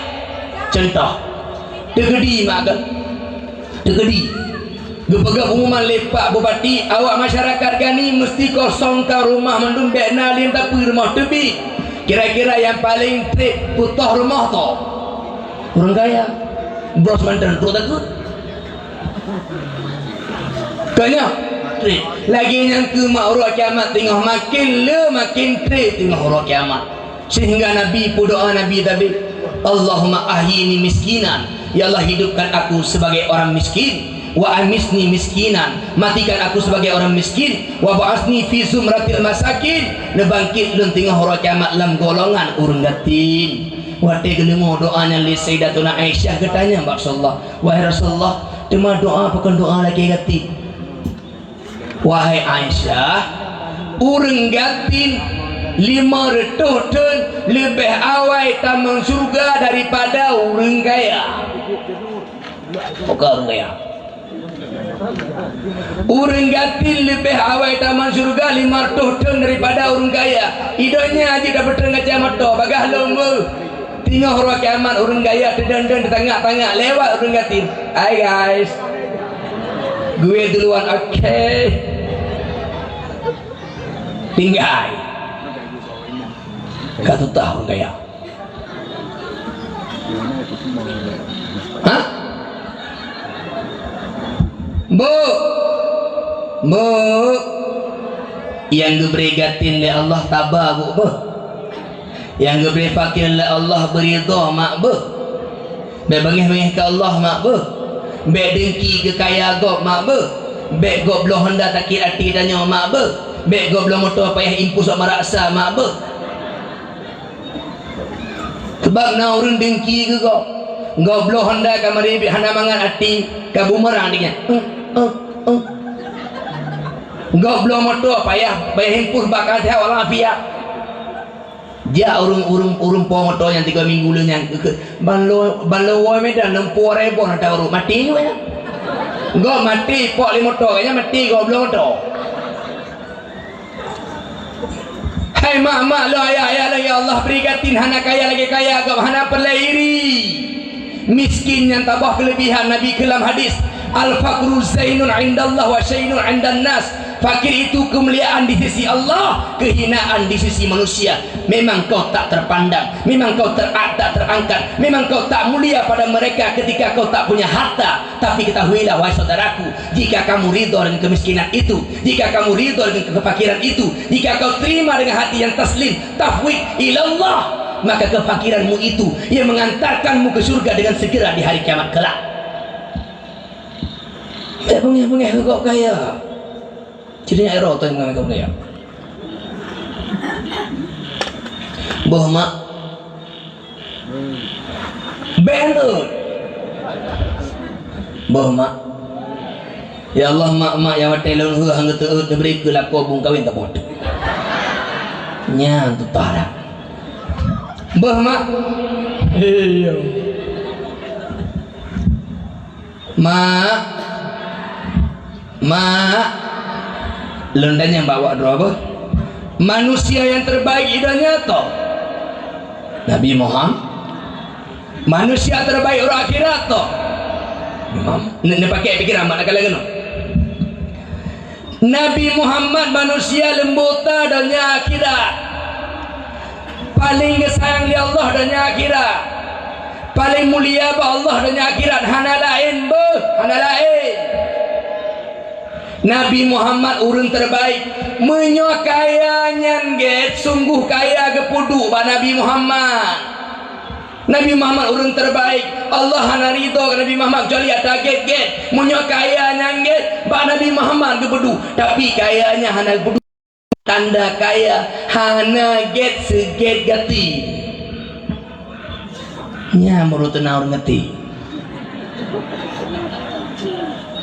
Contoh, teukeudi mak kan? Teukeudi. Geupeugah pengumuman lé Pak Bupati, awak masyarakat Gani meusti kosongkan rumoh mandum, bèk na lé nyang tapeue rumoh teubiet. Kira-kira nyang paleng trép putôh rumoh toh. Ureueng kaya. Bros mantong, trok takot. Ka nyoe, treb. Lagèe nyang keu mak uroe kiamat teungoh, makin le makin treb teungoh uroe kiamat. Sehingga Nabi peudoa, Nabi tabé, "Allahumma ahyini miskinan." Ya Allah, hidupkan aku sebagai orang miskin. "Wa amitni miskinan." Matikan aku sebagai orang miskin. "Wa ba'atsni fi zumratil masakin." Neubangkét lôn teungoh uroe kiamat lam golongan ureueng gasien. Watèe geudeungö doa nyan lé Sayyidatuna Aisyah, geutanyong bak Rasulullah, "Wahai Rasulullah, teuma doa pakon doa lagèe gasien?" "Wahai Aisyah, ureueng gasien lima reutôh thôn leubeh awai tamong syeuruga daripada ureueng kaya." Bukan ureueng kaya. Ureueng gasien leubeh awai tamong syeuruga lima reutôh thôn daripada ureueng kaya. I donya jeuet tapeutrön kacamata, bagaih lôn beuh. Teungoh uroe kiamat ureueng kaya teudong-dong teutangak-tangak, lewat ureueng gasien. "Hai guys. Gue duluan, oke." Tinggai. Ka tutah ureueng kaya. Hah? Mbok! Mbok! Nyang geubri gasien lé Allah taba, Buk, beuh. Nyang geubri fakir lé Allah beuridha, Mak, beuh. Bèk beungéh-beungéh keu Allah, Mak, beuh. Bèk dengki keu kaya gob, Mak, beuh. Bèk gob bloe honda sakét até tanyoe, Mak, beuh. Bèk gob bloe moto payah impus bak maraksa, Mak, beuh. Sabab na ureueng dengki keu gob. Gob bloe honda ka meuribit hana mangat até, ka bumeurang di nyan. Eh, eh, eh. Gob bloe moto payah, payah impus bak ka seuhat walafiat. Jak ureueng, ureueng, ureueng po moto nyan tiga minggu lheueh nyan, keu, keu, ban lo, ban lo woe Medan, lom po ribon ata ureueng, maté nyoe nyan. Gob maté, pok lé moto, nyan maté gob bloe moto. Hai mak-mak lôn, ayah-ayah lôn, ya Allah, bri gasien hana kaya lagèe kaya gob, hana peureulèe iri. Miskin nyan tabah keuleubihan. Nabi kheun lam hadis, "Al-faqru zainun indallah wa syainun indan nas." Fakir itu kemuliaan di sisi Allah, kehinaan di sisi manusia. Memang kau tak terpandang, memang kau ter-, tak terangkat, memang kau tak mulia pada mereka ketika kau tak punya harta. Tapi ketahuilah, wahai saudaraku, jika kamu ridho dengan kemiskinan itu, jika kamu ridho dengan kefakiran itu, jika kau terima dengan hati yang taslim, tafwid ilallah, maka kefakiranmu itu yang mengantarkanmu ke surga dengan segera di hari kiamat kelak. Bèk beungéh-beungéh keu gob kaya. Jadi nyak ero teuh ngon gob kaya. Boh mak. Bèk enteuk. Boh mak. Ya Allah, mak-mak nyang watèe lôn heueh han geuteuôt, neubri keu lakoe bungkawen tapot. Nyan tutah dah. Boh mak. Iya. Mak, mak, lôn tanyong bak awak droe beuh. Manusia nyang terbaik di donya toh? Nabi Muhammad. Manusia terbaik uroe akhirat toh? Imam. Ni, ni pakai pikiran mak nak kala keunoe. Nabi Muhammad manusia leumbota donya akhirat. Paléng geusayang lé Allah donya akhirat. Paléng mulia bak Allah donya akhirat. Hana laén beuh, hana laén. Nabi Muhammad ureueng terbaik. Meunyoe kaya nyan gét, sungguh kaya geupeuduek bak Nabi Muhammad. Nabi Muhammad ureueng terbaik. Allah hana ridho keu Nabi Muhammad keucuali atra gét-gét. Meunyoe kaya nyan gét, bak Nabi Muhammad geupeuduek. Tapi kaya nyan hana geupeuduek. Tanda kaya hana gét seugét gati. Nyan baru teuna ureueng gati.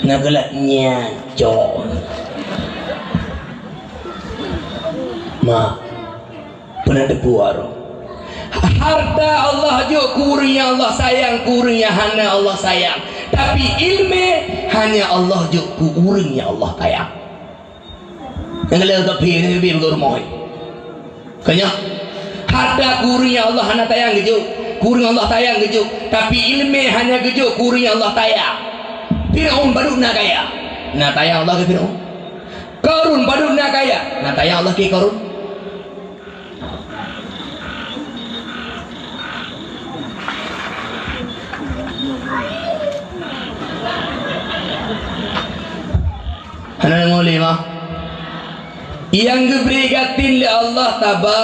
Na galak nyan, cok. Mak. Peureulèe teupeue uroe. Harta Allah jok keu ureueng nyang Allah sayang, keu ureueng nyang hana Allah sayang. Tapi ileumèe hanya Allah jok keu ureueng nyang Allah sayang. Nyang lheueh ka phi, nyang leubeh beurumoh. Ka nyoe, harta keu ureueng nyang Allah hana sayang geujok, keu ureueng Allah sayang geujok. Tapi ileumèe hanya geujok keu ureueng nyang Allah sayang. Fir'aun padub na kaya? Na sayang Allah keu Fir'aun? Qarun padub na kaya? Na sayang Allah keu Qarun? Nyang geubri gasien lé Allah, taba.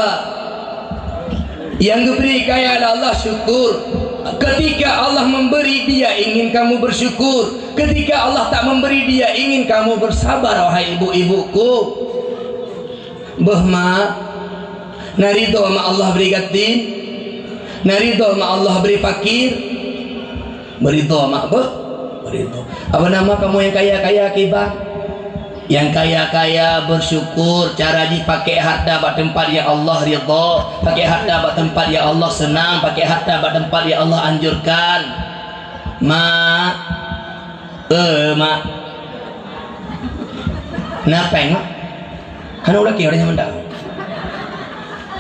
Nyang geubri kaya lé Allah, syukur. Ketika Allah memberi, Dia ingin kamu bersyukur. Ketika Allah tak memberi, Dia ingin kamu bersabar, wahai ibu-ibuku. Beuh, mak, na ridho mak Allah bri gasien? Na ridho mak Allah bri fakir? Beuridho mak, beuh? Beuridho. Apa nama kamu nyang kaya-kaya kiban? Nyang kaya-kaya bersyukur, cara jih pakèk harta bak teumpat nyang Allah ridho, pakèk harta bak teumpat nyang Allah seunang, pakèk harta bak teumpat nyang Allah anjurkan. Mak, eh, mak. Na péng, mak? Hana ulakèe ureueng nyan mantong.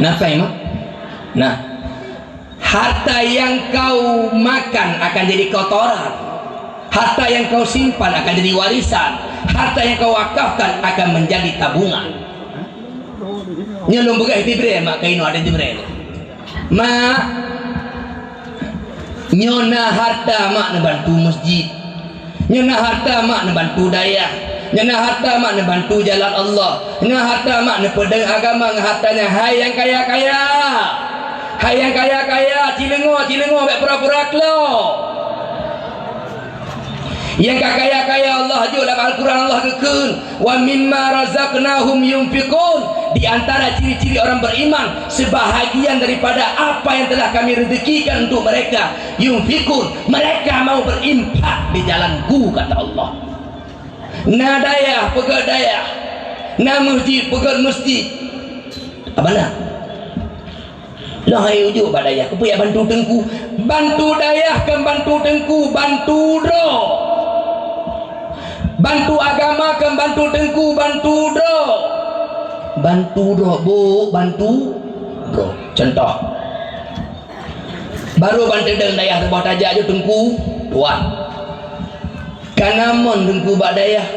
Na péng, mak? Nah. Harta yang kau makan akan jadi kotoran. Harta yang kau simpan akan jadi warisan. Harta yang kau wakafkan akan menjadi tabungan. Nyoe lôn peugah Jibril, mak, keunoe ada Jibril. Mak, nyoe na harta mak neubantu masjid. Nyoe na harta mak neubantu dayah. Nyoe na harta mak neubantu jalan Allah. Nyoe na harta mak neupeudong agama ngon harta nyan. Hai nyang kaya-kaya! Hai nyang kaya-kaya, cileungoe, cileungoe, bèk pura-pura klo. Nyang ka kaya-kaya Allah jok lam Al-Quran, Allah geukheun, "Wa mimma razaqnahum yunfiqun." Di antara ciri-ciri orang beriman, sebahagian daripada apa yang telah Kami rezekikan untuk mereka, yunfiqun, mereka mau berinfak di jalan-Ku, kata Allah. Na dayah, peugöt dayah. Na masjid, peugöt masjid. Abana. Lôn hai ujuk bak dayah, keupeue bantu teungku? Bantu dayah kon bantu teungku, bantu droe. Bantu agama kon bantu teungku, bantu droe. Bantu droe, bu, bantu droe. Contoh. Barô ban teudong dayah saboh tajak jeuet teungku, tuan. Kana mon teungku bak dayah,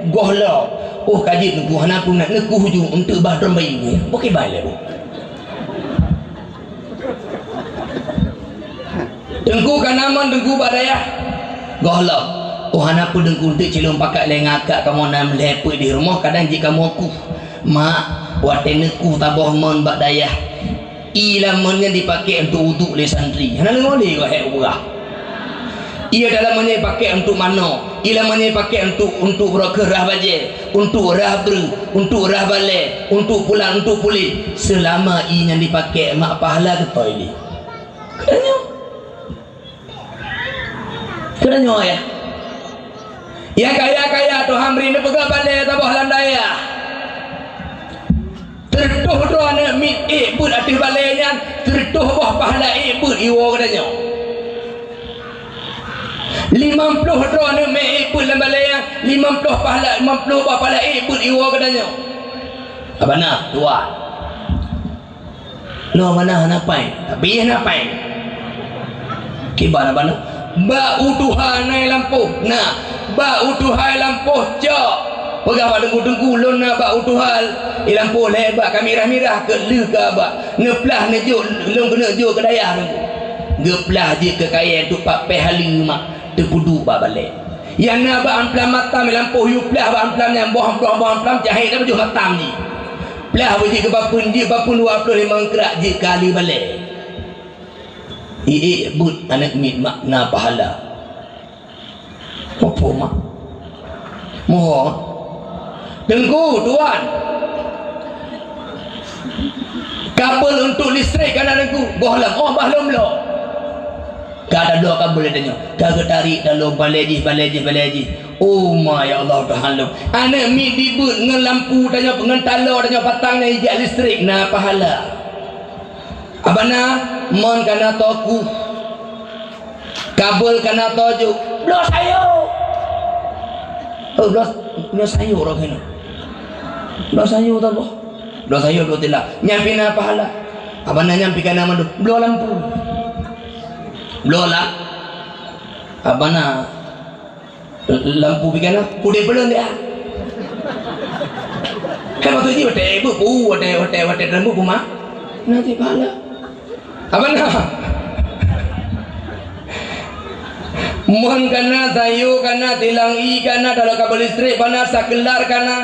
gohlom. Oh, ka jeuet teungku, hana peue na, neukuh ju, eunteuk bah droe bayeue. Bukon ban lé, bu. Teungku kana mon teungku bak dayah, gohlom. Oh, hana peue teungku, eunteuk cilong pakat lé ngakak kamoe na lhèe peuet di rumoh, kadang jeuet kamoe kuh. Mak, watèe neukuh saboh mon bak dayah, ié lam mon nyan jipakèk untuk uduk lé santri. Hana deungö lé, wahé ureueng. Ié dalam mon nyan jipakèk untuk manoe, ié lam mon nyan jipakèk untuk, untuk broker rah bajèe, untuk rah breueh, untuk rah balèe, untuk pulan, untuk puléh. Seulama ié nyan jipakèk, mak, pahala geutôi lé. Keunoe. Keunoe, ya. Nyang kaya-kaya Tuhan bri neupeugah balèe saboh lam dayah. Sireutoh droe aneuk miet ék beuet ateueh balèe nyan, sireutoh boh pahala ék beuet iwoe geutanyoe. Limong ploh droe aneuk miet ék beuet lam balèe nyan, limong ploh pahala, limong ploh boh pahala ék beuet iwoe geutanyoe. Abana, dua. Lôn bana hana péng, tapi hana péng. Kiban bana, bak u tuha na i lampôh, na, bak u tuha i lampôh cok. Peugah bak teungku-teungku, lôn na bak u tuha i lampôh lhèe bak ka mirah-mirah keu lheueh keu abak. Neuplah neujok, lôn keuneuk jok keu dayah teungku. Geuplah jeuet keu kayèe teuk pat pèh haleue mak, teupeuduek bak balèe. Nyang na bak amplam matam i lampôh yue plah bak amplam nyan, boh, boh, boh amplam jahét dan pajoh matam jih. Plah beuh jeuet keu bapeuen, jeuet bapeuen dua ploh limong krak jeuet keu aleue balèe. Ié beuet aneuk miet mak na pahala. Peue mak? Mohon. Teungku, tuan. Kabel untuk listrik ka na teungku, boh lam, oh, bah lom lom. Ka tabloe kabel tanyoe, ka geutarek tabloe balèe jih, balèe jih, balèe jih. Oh ma, ya Allah, Tuhan lôn. Aneuk miet dibeuet ngon lampu tanyoe, ngon taloe tanyoe patang nyan ijak listrik, na pahala. Abana, mon ka na toku. Kabel ka na toju. Bloe sayô. Oh, bloe, bloe sayô roh keunoe. Bloe sayô taboh. Bloe sayô dua tilam. Nyan pih na pahala. Abana nyan pih ka na mandum. Bloe lampu. Bloe la-, abana lampu pih ka na. Udép peulon dia. Kan maksud jih watèe beupu, watèe, watèe, watèe dalam beupu mah. Na cit pahala. Abana. Mon ka na, sayô ka na, tilang ie ka na, taloe kabel listrik ka na, sakeular ka na.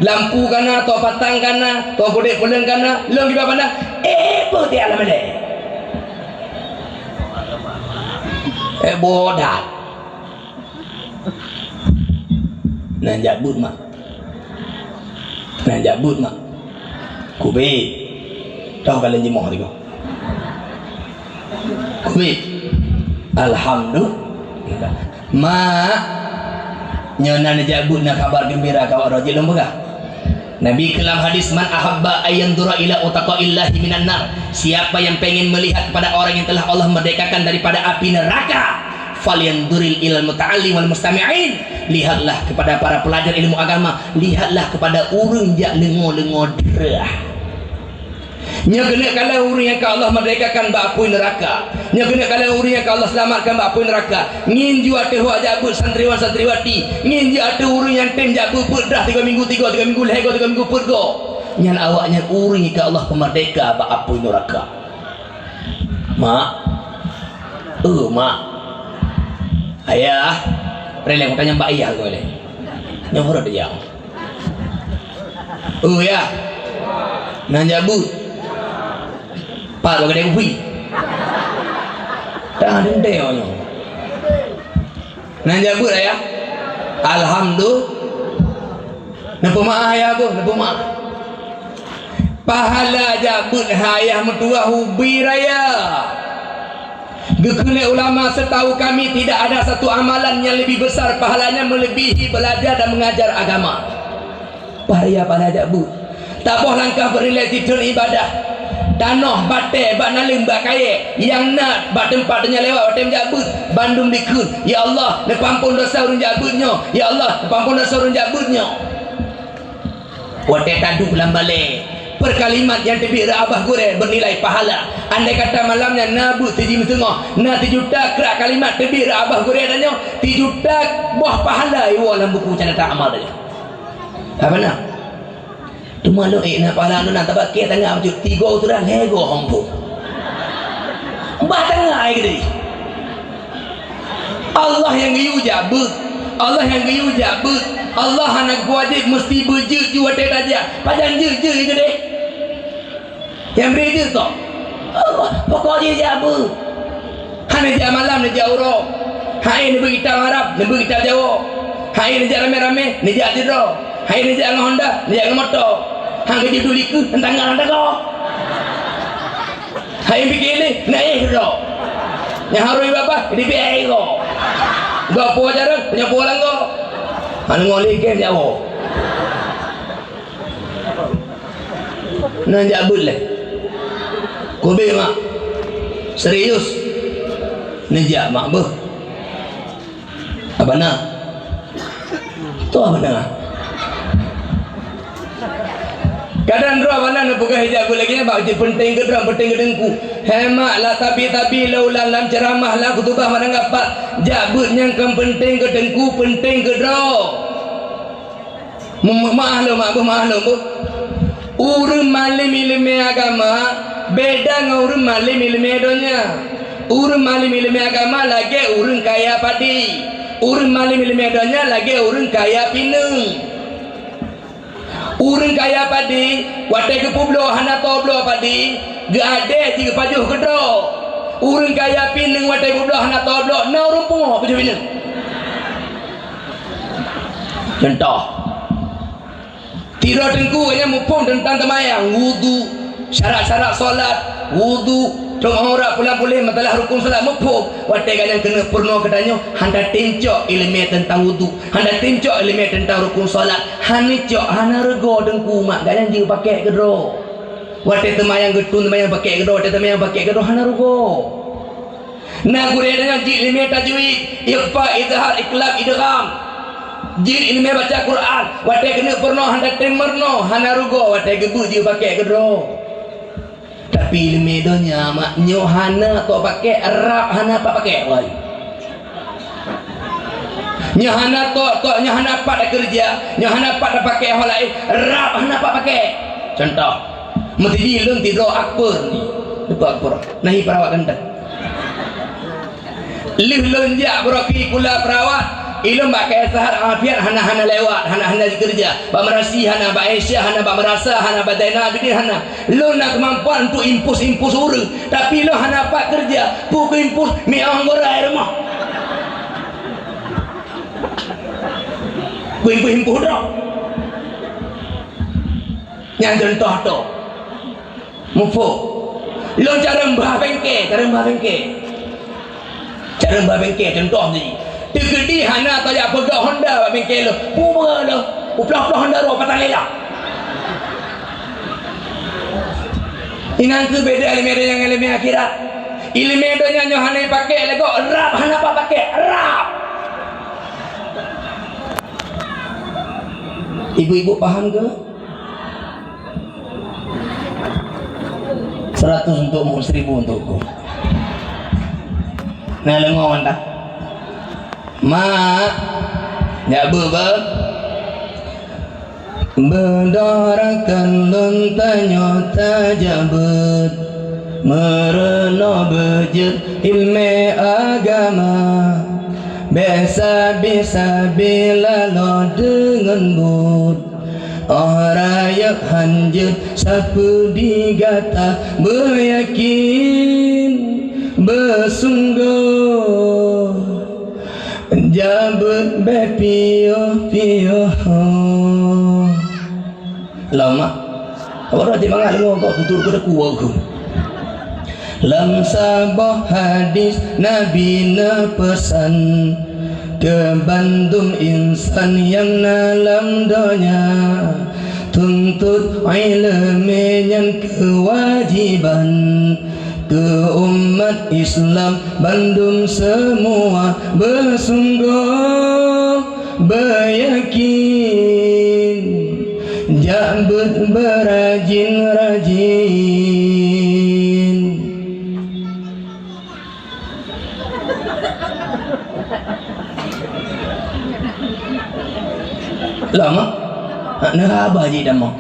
Lampu ka na, toh patang ka na, toh pudek puleung ka na, lôn kiban pandang, eh, peue tiek lam balèe? Eh, bodat. Nyan jak beuet mak. Nyan jak beuet mak. Kubé. Toh ka lôn jimoh tigo. Kubé. Alhamdulillah. Mak, nyoe na neujak beuet na kabar geumbira keu awak droe jeuet lôn peugah. Nabi keu lam hadis, "Man ahabba ayyanzura ila utaqaillahi minan nar." Siapa yang pengen melihat kepada orang yang telah Allah merdekakan daripada api neraka, "Falyanzuril ilal muta'allim wal mustami'in." Lihatlah kepada para pelajar ilmu agama, lihatlah kepada ureueng jak leungo-leungo drah. Nyoe keuneuk kalon ureueng nyang ka Allah merdekakan bak apui neuraka. Nyoe keuneuk kalon ureueng nyang ka Allah seulamatkan bak apui neuraka. Ngieng ju ateueh wak jak beuet santriwan-santriwati. Ngieng ju ateueh ureueng nyang tem jak beuet-beuet drah tiga minggu tiga, tiga minggu lhèe go, tiga minggu peuet go. Nyan awaknyan ureueng nyang ka Allah peumerdeka bak apui neuraka. Mak. Eh, mak. Ayah. Releng, tanyong bak ayah keu lé. Nyoe harôh dijaweueb. Oh, ya. Nyan jak beuet. Pat bak keudè kupi. Dah dendeng awak nyoe. Nyan jak beuet, ya. Alhamdulillah. Neupeumaáh, ya, Abah, neupeumaáh. Pahala jak beuet hai ayah meutuwah ubé raya. Geukheun lé ulama, setahu kami tidak ada satu amalan yang lebih besar pahalanya melebihi belajar dan mengajar agama. Pahala, pahala jak beuet. Taboh langkah beurilèe jitreun ibadah. Tanoh, batèe, bak naleueng, bak kayèe nyang na bak teumpat tanyoe lewat watèe jak beuet, bandum dikheun, "Ya Allah, neupeuampon desya ureueng jak beuet nyoe. Ya Allah, neupeuampon desya ureueng jak beuet nyoe." Watèe taduek lam balèe, per kalimat nyang teubiet rot babah gurèe bernilai pahala. Andai kata malam nyan na beuet siji meuteungoh, na sijuta krak kalimat teubiet rot babah gurèe tanyoe, sijuta boh pahala iwoe lam buku catatan amal tanyoe. Hana? Teuma lôn ék na pahala lôn na tabak kèe tangah bacut tiga utoran lhèe go hom phon. Bah tangah ai geudeh. Allah nyang geuyue jak beuet. Allah nyang geuyue jak beuet. Allah hana geuwajéb meusti beujeuet ju watèe tajak. Pajan jeuet-jeuet geudeh. Nyang bri jeuet toh. Allah, pokok jih jak beuet. Hana jak malam, neujak uroe. Hai neubeuet kitab Arab, neubeuet kitab Jawoe. Hai neujak ramé-ramé, neujak sidroe. Hai neujak ngon honda, neujak ngon moto. Han geujeuet duli keuh, tangah-tangah. Hai pike lé, na éh keudroe. Nyang harôh babah, dipiké éh goe. Goe puwoe jareung, nyoe puwoe langgoe. Hana ngoleh kèe Jawoe. Nyan jak beuet lé. Kubé mak. Serius. Neujak mak beuh. Abana. Toh abana. Kadang droe abana neupeugah jak beuet lagèe nyan bak jih peunteng keu droe, peunteng keu teungku. Hai mak, la tabi-tabi lôn ulang lam ceuramah, lam khutubah, mak dan bapak. Jak beuet nyan kon peunteng keu teungku, peunteng keu droe. Meuh-, meu'ah lôn, mak, beuh, meu'ah lôn, beuh. Ureueng malém ileumèe agama beda ngon ureueng malém ileumèe donya. Ureueng malém ileumèe agama lagèe ureueng kaya padi. Ureueng malém ileumèe donya lagèe ureueng kaya pineung. Ureueng kaya padi, watèe geupeubloe hana toe bloe padi, geuadèe jigeupajoh keudroe. Ureueng kaya pineung watèe geupeubloe hana toe bloe, na ureueng pungo pajoh pineung. Contoh, sidroe teungku gobnyan muphom teuntang teumayang, wudu, syarat-syarat salat, wudu, teungoh urat pulang puléh, masalah rukun salat muphom. Watèe gobnyan keuneuk peurunoe keu tanyoe, hana tem cok ileumèe teuntang wudu, hana tem cok ileumèe teuntang rukun salat, hana cok, hana reugoe teungku mak, gobnyan jeuet pakèk keudroe. Watèe teumayang geuthôn teumayang pakèk keudroe, watèe teumayang pakèk keudroe, hana reugoe. Na gurèe tanyoe jeuet ileumèe tajwid, ikhfa, izhar, iqlab, idgham. Jeuet ileumèe baca Quran, watèe keuneuk peurunoe hana tem meurunoe, hana reugoe watèe geubeuet jeuet pakèk keudroe. Tapi ileumèe donya mak, nyoe hana tok pakèk, rab hana pat pakèk, wai. Nyoe hana tok, tok, nyoe hana pat takeureuja, nyoe hana pat tapakèk ho laén, rab hana pat pakèk. Contoh, meusijih lôn sidroe akpeur ni. Lupa akpeur. Nahi perawat ganteng. Lheueh lôn jak beuraki kula perawat, Ilôn bak Kaisar Alfian hana-hana lewat, hana-hana dikeureuja. Bak Meurasi hana, bak Asia hana, bak Meurasa hana, bak Zainal Abidin hana. Lôn na keumampuan untuk impus-impus ureuëng, tapi lôn hana pat keureuja. Peue kuimpus? Miong gura rumoh. Kuimpus-impus droe. Nyan contoh tu. Muphom. Lôn carông bah bengke, carông bah bengke. Carông bah bengke, contoh jih. Teukeudi hana tajak peugah honda bak bengke lôn. Peue lôn? Uploh-ploh honda roh patang lela. Inan keuh beda ileumèe donya ngon ileumèe akhirat. Ileumèe donya nyoe hana jipakék lé gob, rab hana pat pakék, rab. Ibu-ibu paham ke? Seratus untukmu, seribu untukku. Nah, lengon dah. Mak, jak beuet, beuet. Beudôh rakan lôn tanyoe tajak beuet, meurunoe beujeuet ileumèe agama. Bèk sabe-sabe laloe deungon buet. Óh rayeuk hanjeuet sapeue di gata, beuyakén, beusunggoh, jak beuet bèk piôh-piôh. Lama. Awak rajin mangat deungoe kok tutur keu deku aku. Lam saboh hadis Nabi neupeusan keu bandum insan nyang na lam donya, tuntot ileumèe nyan keuwajiban keu umat Islam bandum seumua. Beusunggoh, beuyakén, jak beuet beurajin-rajin. Lama? Hak neuhaba jih tamong.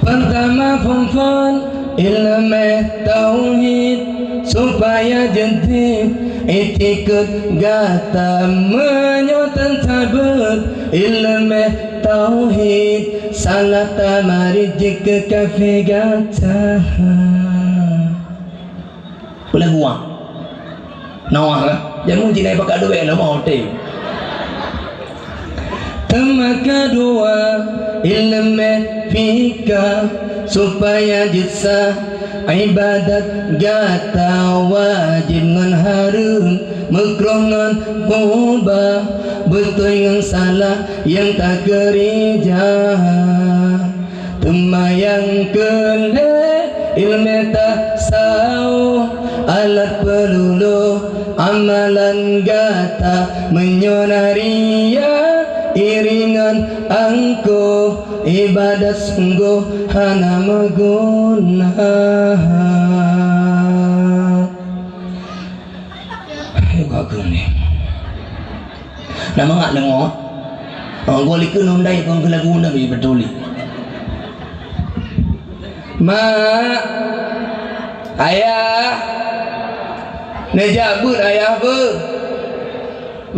Peurtama phon-phon ileumèe tauhid, supaya jeuet itikeuet gata. Meunyoe tan sabeuet ileumèe tauhid, salah tamarit jeuet keu kafé gata. Peulaguang. Noah lah. Jameun jih na pakat duek lom, oh, teuh. Teuma keudua, ileumèe fika, supaya jeuet sah ibadat gata. Wajéb ngon hareuem, meukruh ngon mubah, beutôi ngon salah nyang takeurija. Teuma nyang keu lhèe, ileumèe tasawuf, alat peululu amalan gata. Meunyoe na ria, iri ngon angkuh, ibadat sunggoh hana meuguna. Hai, gak keuneuk. Nama ngak deungoe? Oh, goe likot nundai kong keu lagu Nabi beutôi. Mak, ayah, neujak beuet ayah beuh.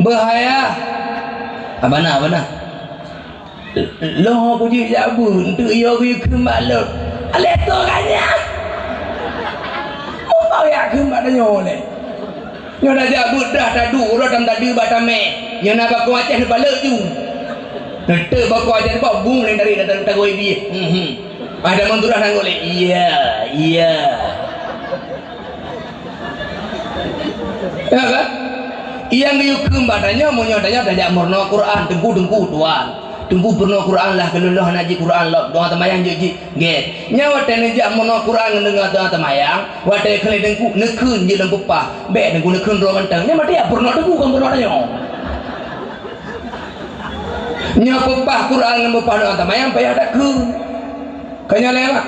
Beuh ayah. Abana, abana. Lôn kujak jak beuet, enteuk yo geuyue kheun bak lôn. Aléh toh ka nyan. Mupau jak kheun bak tanyoe lé. Nyoe tajak beuet dah taduek uroe tam tadi bak tamèe. Nyoe na bakong Aceh neupaleuek ju. Neuteuk bakong Aceh neubak bung lé dari datang tagoi bie. Hmm, hmm. Ada Madura nanggroe lé. Iya, iya. Ya kan? Nyang geuyue kheun bak tanyoe, meunyoe tanyoe tajak meurunoe Quran, teungku-teungku tuan. Teungku peurunoe Quran lah, keu lôn lôn hana jeuet Quran lom, doa teumayang jeuet jih. Gét. Nyan watèe neujak meurunoe Quran ngon deungon doa teumayang, watèe kheun lé teungku, neukheun jeuet lom peupah. Bèk teungku neukheun droe mantong. Nyan maté ya peurunoe teungku, kon peurunoe tanyoe. Nyoe peupah Quran ngon peupah doa teumayang payah takheun. Ka nyan lé lah.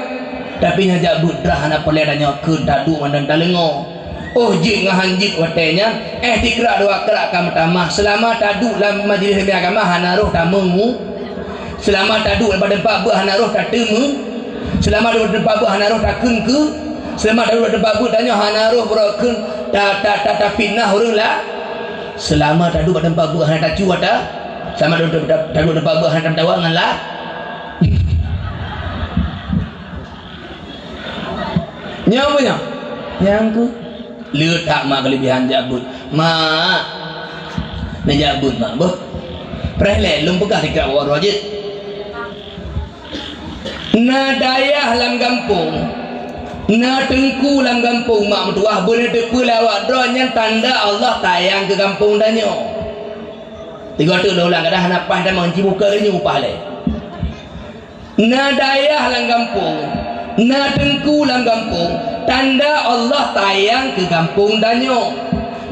Tapi nyang jak beuet dah hana peureulèe tanyoe kheun, taduek mantong taleungoe. Oh jeuet ngon han jeuet watèe nyan, eh tikrak dua krak ka meutamah. Seulama taduek lam majlis ilmu agama hana roh tameungu. Seulama taduek bak teumpat beuet hana roh tateumeu. Seulama taduek bak teumpat beuet hana roh takheun keu. Seulama taduek bak teumpat beuet tanyoe hana roh beurokon ta, ta, ta, tapitnah ureuëng la. Seulama taduek bak teumpat beuet hana tacu ata. Seulama taduek, taduek bak teumpat beuet hana tameudawa ngon la. Nyoe peue nyoe? Nyang keu le that mak keulebihan jak beuet. Mak, neujak beuet mak beuh. Preh lé lôn peugah sikrak uroe jeuet. Na dayah lam gampông, na teungku lam gampông mak meutuwah beuneuteupeu lé awak droe nyan tanda Allah sayang keu gampông tanyoe. Tiga tu lôn ulang kadang hana paih tamong ci buka reunyu paih lé. Na dayah lam gampông, na teungku lam gampông, tanda Allah sayang keu gampông tanyoe.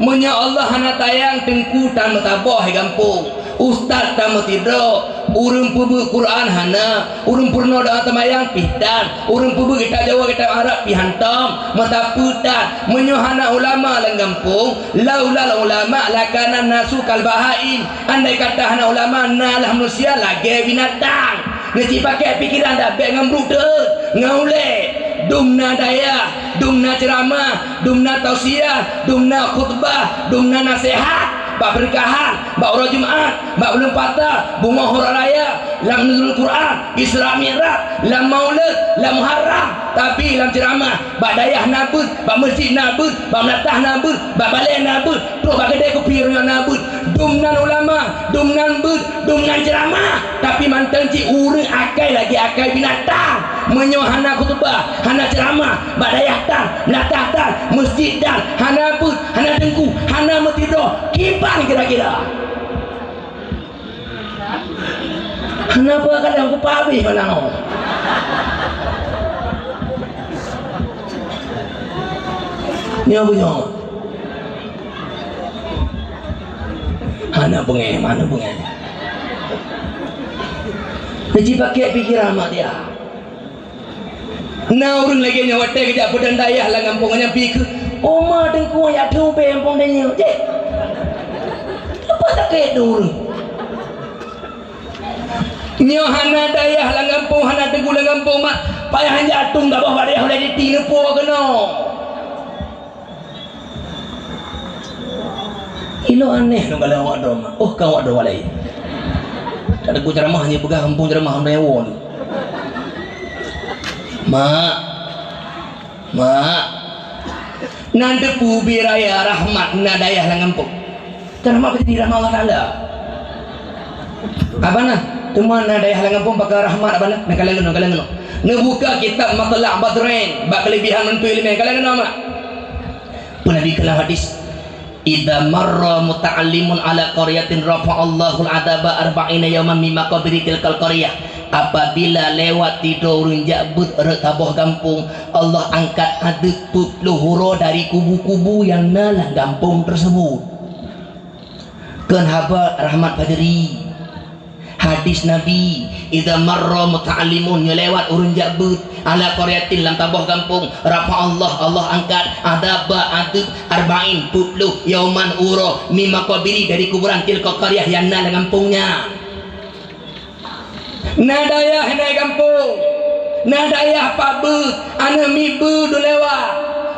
Meunyoe Allah hana sayang, teungku tan meusaboh di gampông, ustaz tan meusidroe, ureuëng peubeuet Quran hana, ureuëng peurunoe doa teumayang pih tan, ureuëng peubeuet kitab Jawa kitab Arab pih hantom, meusapeue tan. Meunyoe hana ulama lam gampông, laulal ulama lakana nasu kal bahaim. Andai kata hana ulama, na lah manusia lagée binatang. Neuci pakai pikiran dak bék ngon brok teuôt, ngon ulée. Dum na dayah, dum na ceuramah, dum na tausiah, dum na khutbah, dum na naseuhat bak peunikahan, bak uroe Jumat, bak buleuen puasa, bumoe uroe raya, lam Nuzul Quran, Isra Mi'raj, lam Maulud, lam Muharram, tapi lam ceuramah, bak dayah na beuet, bak meuseujid na beuet, bak meulatah na beuet, bak balée na beuet, trok bak keudée kupi ureuëng na beuet. Dum nan ulama, dum nan beuet, dum nan ceuramah, tapi mantong cit ureuëng akai lagée akai binatang. Meunyoe hana khutubah, hana ceuramah, bak dayah tan, meulatah tan, meuseujid tan, hana beuet, hana teungku, hana meusidroe, kiban kira-kira. Hana peue kadang kupabeh malam nyoe. Nyoe beunyoe. Hana beungéh, hana beungéh. Neuci pakai pikiran mak dia. Na ureuëng lagée nyoe watée geujak peudan dayah lam gampông nyan pi keuh, "Oma teungku jak teubée gampông tanyoe." Céh. Leupah sakét ureuëng. Nyoe hana dayah lam gampông, hana teungku lam gampông mak, payah jak tueng gaboh bak dayah ulée jiti neupo keunoe. Ilok aneh lôn galak awak droe mak. Oh, ka awak droe laén. Ka teungku ceuramah hana peugah gampông ceuramah hana woe. Mak. Mak. Nan teupeu ubé raya rahmat na dayah lam gampông. Kan rahmat pasti rahmat Allah Taala. Abana, teuma na dayah lam gampông baka rahmat abana, na kaleng keunoe, kaleng keunoe. Neubuka kitab Matla'ul Badrain, bak keulebihan meunteue ileumèe, kaleng keunoe mak. Peue Nabi keulang hadis, "Idza marra muta'allimun ala qaryatin rafa'allahul adzaba arba'ina yauman min maqabiri tilkal qaryah." Apabila lewat sidroe ureuëng jak beuet rot saboh gampông, Allah angkat adeueb peuet ploh uroe dari kubu-kubu nyang na lam gampông tersebut. Kon haba Rahmat Fajri. Hadis Nabi, "Idza marra muta'allimun," nyoe lewat ureuëng jak beuet, "ala qaryatin," lam saboh gampông, "rafa'allah," Allah angkat, "adzaba," adeueb, "arba'in," peuet ploh, "yauman," uroe, "min maqabiri," dari kuburan, "tilka qaryah," nyang na lam gampông nyan. Na dayah inan gampông, na dayah pat beuet, aneuëk miet beuet dum lewat,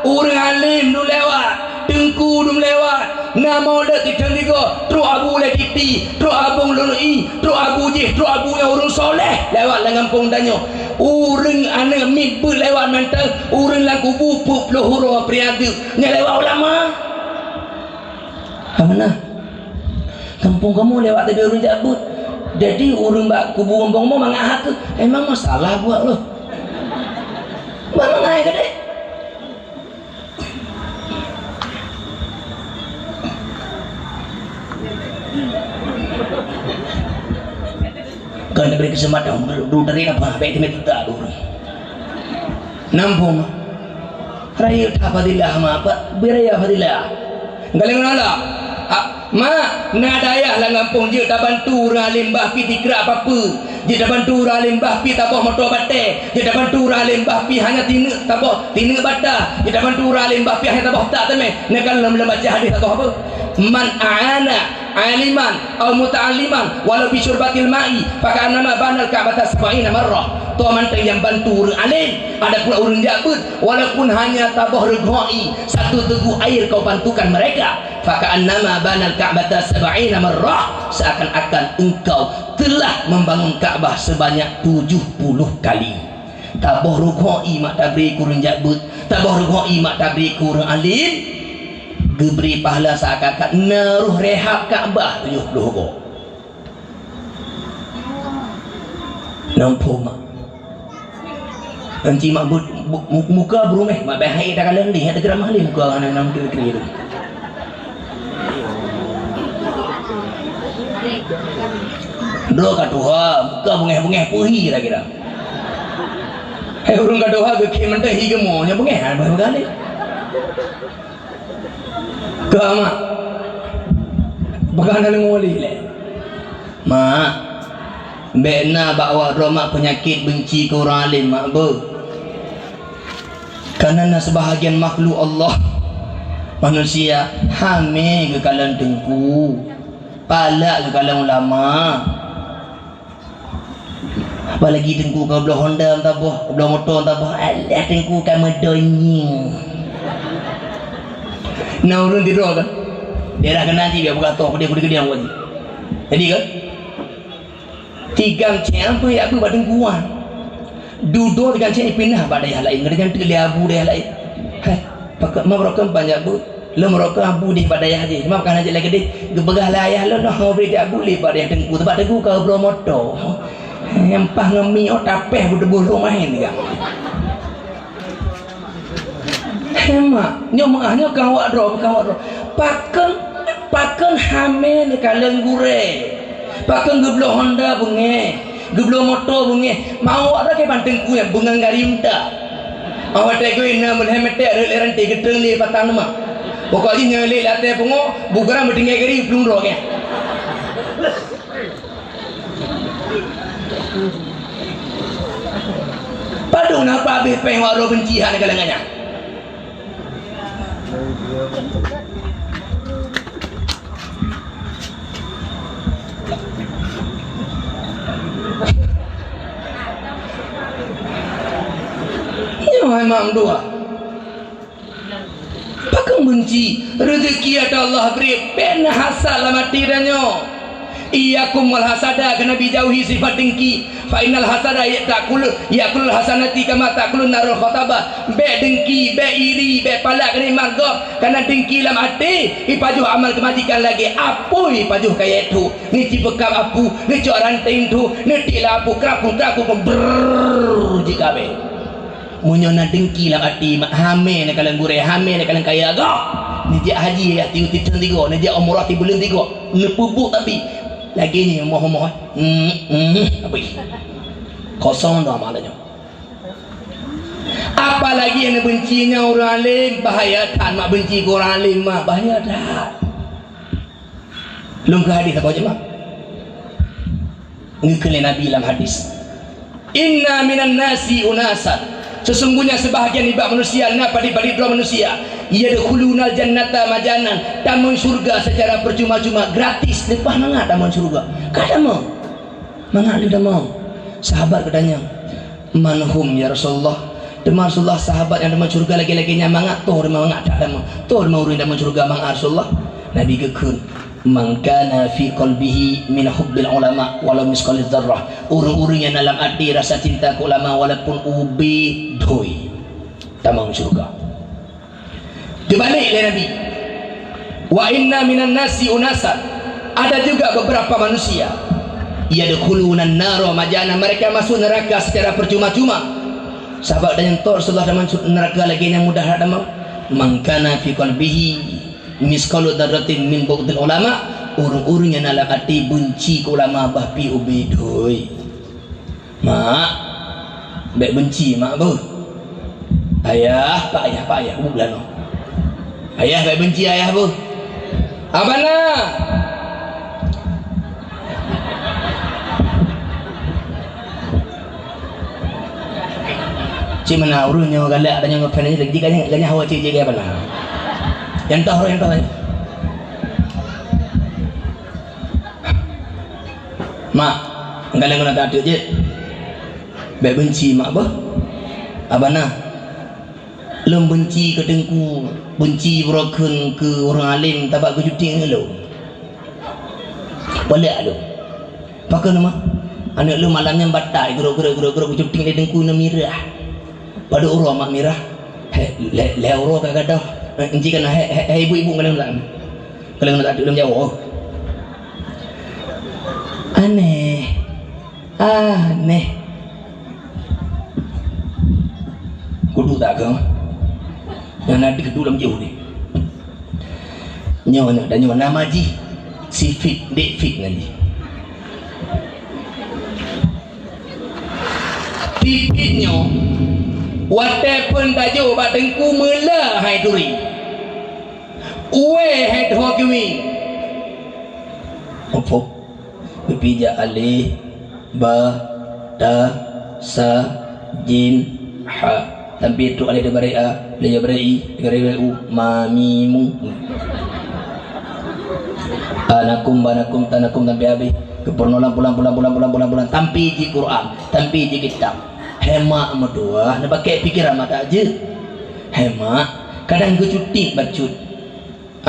ureuëng alem dum lewat, teungku dum lewat, na molod siteungoh, trok abu lé titi, trok abong lôn ié, trok abu jih, trok abu nyang ureuëng soleh lewat lam gampông tanyoe. Ureuëng aneuëk miet beuet lewat mantong, ureuëng lam kubu peuet ploh uroe pri adeueb, nyan lewat ulama. Hana. Gampông kamoe lewat teubiet ureuëng jak beuet. Jadi ureuëng bak kubu gampông kamoe mangat hak keuh. Emang masalah buet lôn. Buet mangat hai kadeh. Kan diberi kesempatan dulu dari apa? Baik demi kita dulu. Nampung. Rayeuk that fadilah mak, beu rayeuk fadilah. Galeng nala. Ah, mak, na dayah lam gampông jeuet tabantu ureuëng alem bah pi tikrak papeue. Jeuet tabantu ureuëng alem bah pi taboh moto batée. Jeuet tabantu ureuëng alem bah pi hana tineuk taboh, tineuk bata. Jeuet tabantu ureuëng alem bah pi hana taboh tak teumé. Neukalon lom baca hadis taboh apa? Man a'ana aliman aw muta'alliman walau bi syurbatil ma'i, faka'annama banal Ka'bata sab'ina marrah. Toh mantong nyang bantu ureuëng alim, ada pula ureuëng jak beuet, walaupun hanya taboh reugoi satu teugu air kau bantukan mereka, faka'annama banal Ka'bata sab'ina marrah, seakan-akan engkau telah membangun Ka'bah sebanyak tujuh puluh kali. Taboh reugoi mak tabri keu ureuëng jak beuet, taboh reugoi mak tabri keu ureuëng alim, geubri pahala seakan-akan na roh rehab Ka'bah tujoh ploh goe. Nampak mak. Nanti mak bu-, bu-, mu-, muka berumaih, mak bèk hai takalon deh, ada geramah lé muka aneuk nam tu kiri tu. Droe ka tuha, muka beungèh-beungèh peue hi kira-kira. Hai ureuëng ka tuha geukheun mantong hi geumo, nyan beungèh, ha, beungèh galeh. Ka, Mak? Peugah na leumah lé. Mak, bèk na bak awak droe, Mak, peunyakét beunci keu ureuëng alim, Mak, beuh. Karena na seubahagian makhluk Allah, manusia, hamé geukalon teungku, palak geukalon ulama. Apalagi teungku ka bloe honda taboh, bloe moto taboh, alah teungku ka meudonyi. Na ureuëng sidroe kan? Daerah keunan cit biar buka toh, pedih-pedih keudeh buat. Jadi kan? Tiga cek apa ya apa bak teungku wan. Dudoe tiga cek pindah bak dayah laén. Ngeudeh nyan teuk lé abu dayah laén. Hai, pakon ma barokon banyak bu. Lôn meurokon abu deh bak dayah jih. Cuma bukan hana jeuet lagèe deh. Geupeugah lé ayah lôn, "Noh, bri abu lé bak dayah teungku." Sabab teungku ka bloe moto. Nyang paih ngon mi oh tapèh beuteuboh lôn maén tiga. Hemat. Nyoe meuah, nyoe ka awak droe, ka awak droe. Pakon, pakon hamé neukalon gurèe. Pakon geubloe honda beungèh. Geubloe moto beungèh, mawök lagèe ban teungku nyang beungon gari unta. Awak watèe geuh na meulhèe meutèk rhot lé ranté geutreun lé batang leumah. Pokok jih nyoe lé latèe pungo, bugrang meutinggai gari plueng droe nyan. Padum na pabéh péng wak droe beunci hana galak nyan. Nyoe hai mak meutuah. Pakon beunci? Reuzeki ata Allah bri, bèk na hasad lam até tanyoe. Iyyakum wal hasada, keunabi jauhi sifat dengki. Fa innal hasada ya'kulu, ya'kulul hasanati kama ta'kulun narul khatabah. Bèk dengki, bèk iri, bèk palak keu nikmat gob. Karena dengki lam até, ipajoh amal keubajikan lagèe apui ipajoh kayèe tho. Neucipeukab apu, neucok ranté tho, neutik lam apu, krapung, krapung, brrrr, jikabeh. Meunyoe na dengki lam até, mak, hamé neukalon gurèe, hamé neukalon kaya gob. Neujak haji yah tiep-tiep thôn tiga, neujak umrah tiep buleuen tiga, neupeubuet tapi lagèe nyoe moh-moh. Hmm, hmm, habis. Kosong dah amal nyoe. Apalagi nyang neubeunci nyan ureueng alim, bahaya that mak beunci keu ureueng alim mak, bahaya that. Lôn keu hadis saboh cuma. Ngeukheun lé Nabi lam hadis, "Inna minan nasi unasan," sesungguhnya sebahagian nibak manusia, na padit-padit droe manusia, "yadkhulunal jannata majanan," tamong syurga secara percuma-cuma, gratis, leupah mangat tamong syurga. Ka tamong. Mangat lheueh tamong. Sahabat geutanyong, "Man hum, ya Rasulullah?" Teuma Rasulullah, sahabat nyang tamong syurga lagèe-lagèe nyan mangat, toh teuma mangat that tamong. Toh teuma ureueng tamong syurga mangat, Rasulullah? Nabi geukheun, "Man kana fi qalbihi min hubbil ulama walau misqala dzarrah." Ureueng-ureueng nyang na lam até rasa cinta keu ulama walaupun ubé doi tamong syurga. Teubalek lé Nabi, "Wa inna minan nasi unasan," ada juga beberapa manusia, "yadkhulunan nara majana," mereka masuk neraka secara percuma-cuma. Sahabat tanyong, "Toh Rasulullah tamong neraka lagèe nyang mudah that tamong?" "Man kana fi qalbihi misqalu dzarratin min bughdil ulama," ureueng-ureueng nyang na lam até beunci keu ulama bah pi ubé doi. Mak, bèk beunci mak beuh. Ayah, pak ayah, pak ayah, bu lano. Ayah bèk beunci ayah beuh. Abana. Cik mana ureueng nyoe galak ada nyang ngepel ni lagi ganyah ganyah hawa cik cik abana. Yang tahu yang tahu. Mak, galeng keunoe tateuk jeuet. Bèk beunci mak beuh. Abana. Lôn beunci keu teungku, beunci beurokon keu ureueng além, tabak keu cuti ngon lôn. Balek lôn. Pakon mak? Aneuk lôn malam nyan batai, geurok-geurok, geurok-geurok, keu cuti lé teungku neumirah. Padub uroe mak mirah. He, lé, lé uroe ka gadôh. Eh, enci kana he, he, he ibu-ibu galeng lam. Galeng lam tateuk lôn jaweueb. Aneh. Aneh. Kudu tak ke? Nyang na dikedu lam jauh ni. Nyoe, nyoe, dan nyoe nama jih si Fit, Dek Fit nan jih. Pipit nyoe, watèe phon tajok bak teungku meula hai turi. Uwèe hai tho kiwi. Opo? Geupijak alif, ba, ta, sa, jim, ha. Tanpi trok alif di baréh a, lé di baréh i, di baréh u, ma, mi, mu. Anakum, banakum, tanakum, tanpi habéh. Geupeurunoe lam pulang, pulang, pulang, tanpi jih Quran, tanpi jih kitab. Hai mak meutuwah, neupakè pikeran mata jeuet. Hai mak, kadang geucutik bacut.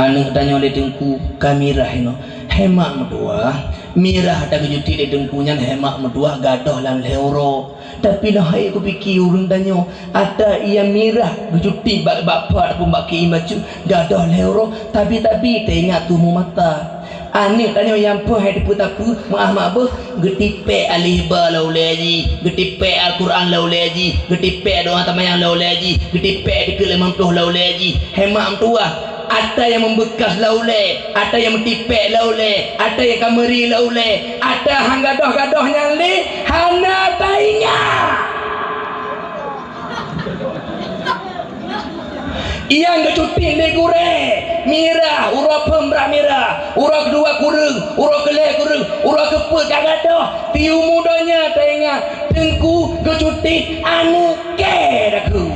Aneuk tanyoe lé teungku ka mirah inoe. Hai mak meutuwah, mirah ata geucutik lé teungku nyan hai mak meutuwah gadôh lam lhèe uroe. Tapi lôn hai kupike ureueng tanyoe, ata nyang mirah geucutik bak bapak ataupun bak kiai bacut gadôh lhèe uroe, tabi-tabi teuingat tumu mata. Aneuk tanyoe nyang phon hai teupeu-tapeu, meu'ah mak beuh, geutipèk alif ba lam ulèe jih, geutipèk Al-Quran lam ulèe jih, geutipèk doa teumayang lam ulèe jih, geutipèk dikeue limong ploh lam ulèe jih. Hai mak meutuwah, ata nyang meubeukas lam ulèe, ata nyang meutipèk lam ulèe, ata nyang ka meuri lam ulèe, ata han gadôh-gadôh nyan lé hana taingat. Nyang geucutik lé gurèe, mirah, uroe phon brat mirah, uroe keudua kureueng, uroe keulhèe kureueng, uroe keupeuet ka gadôh, di umu donya taingat, teungku geucutik aneuk kèe takheun.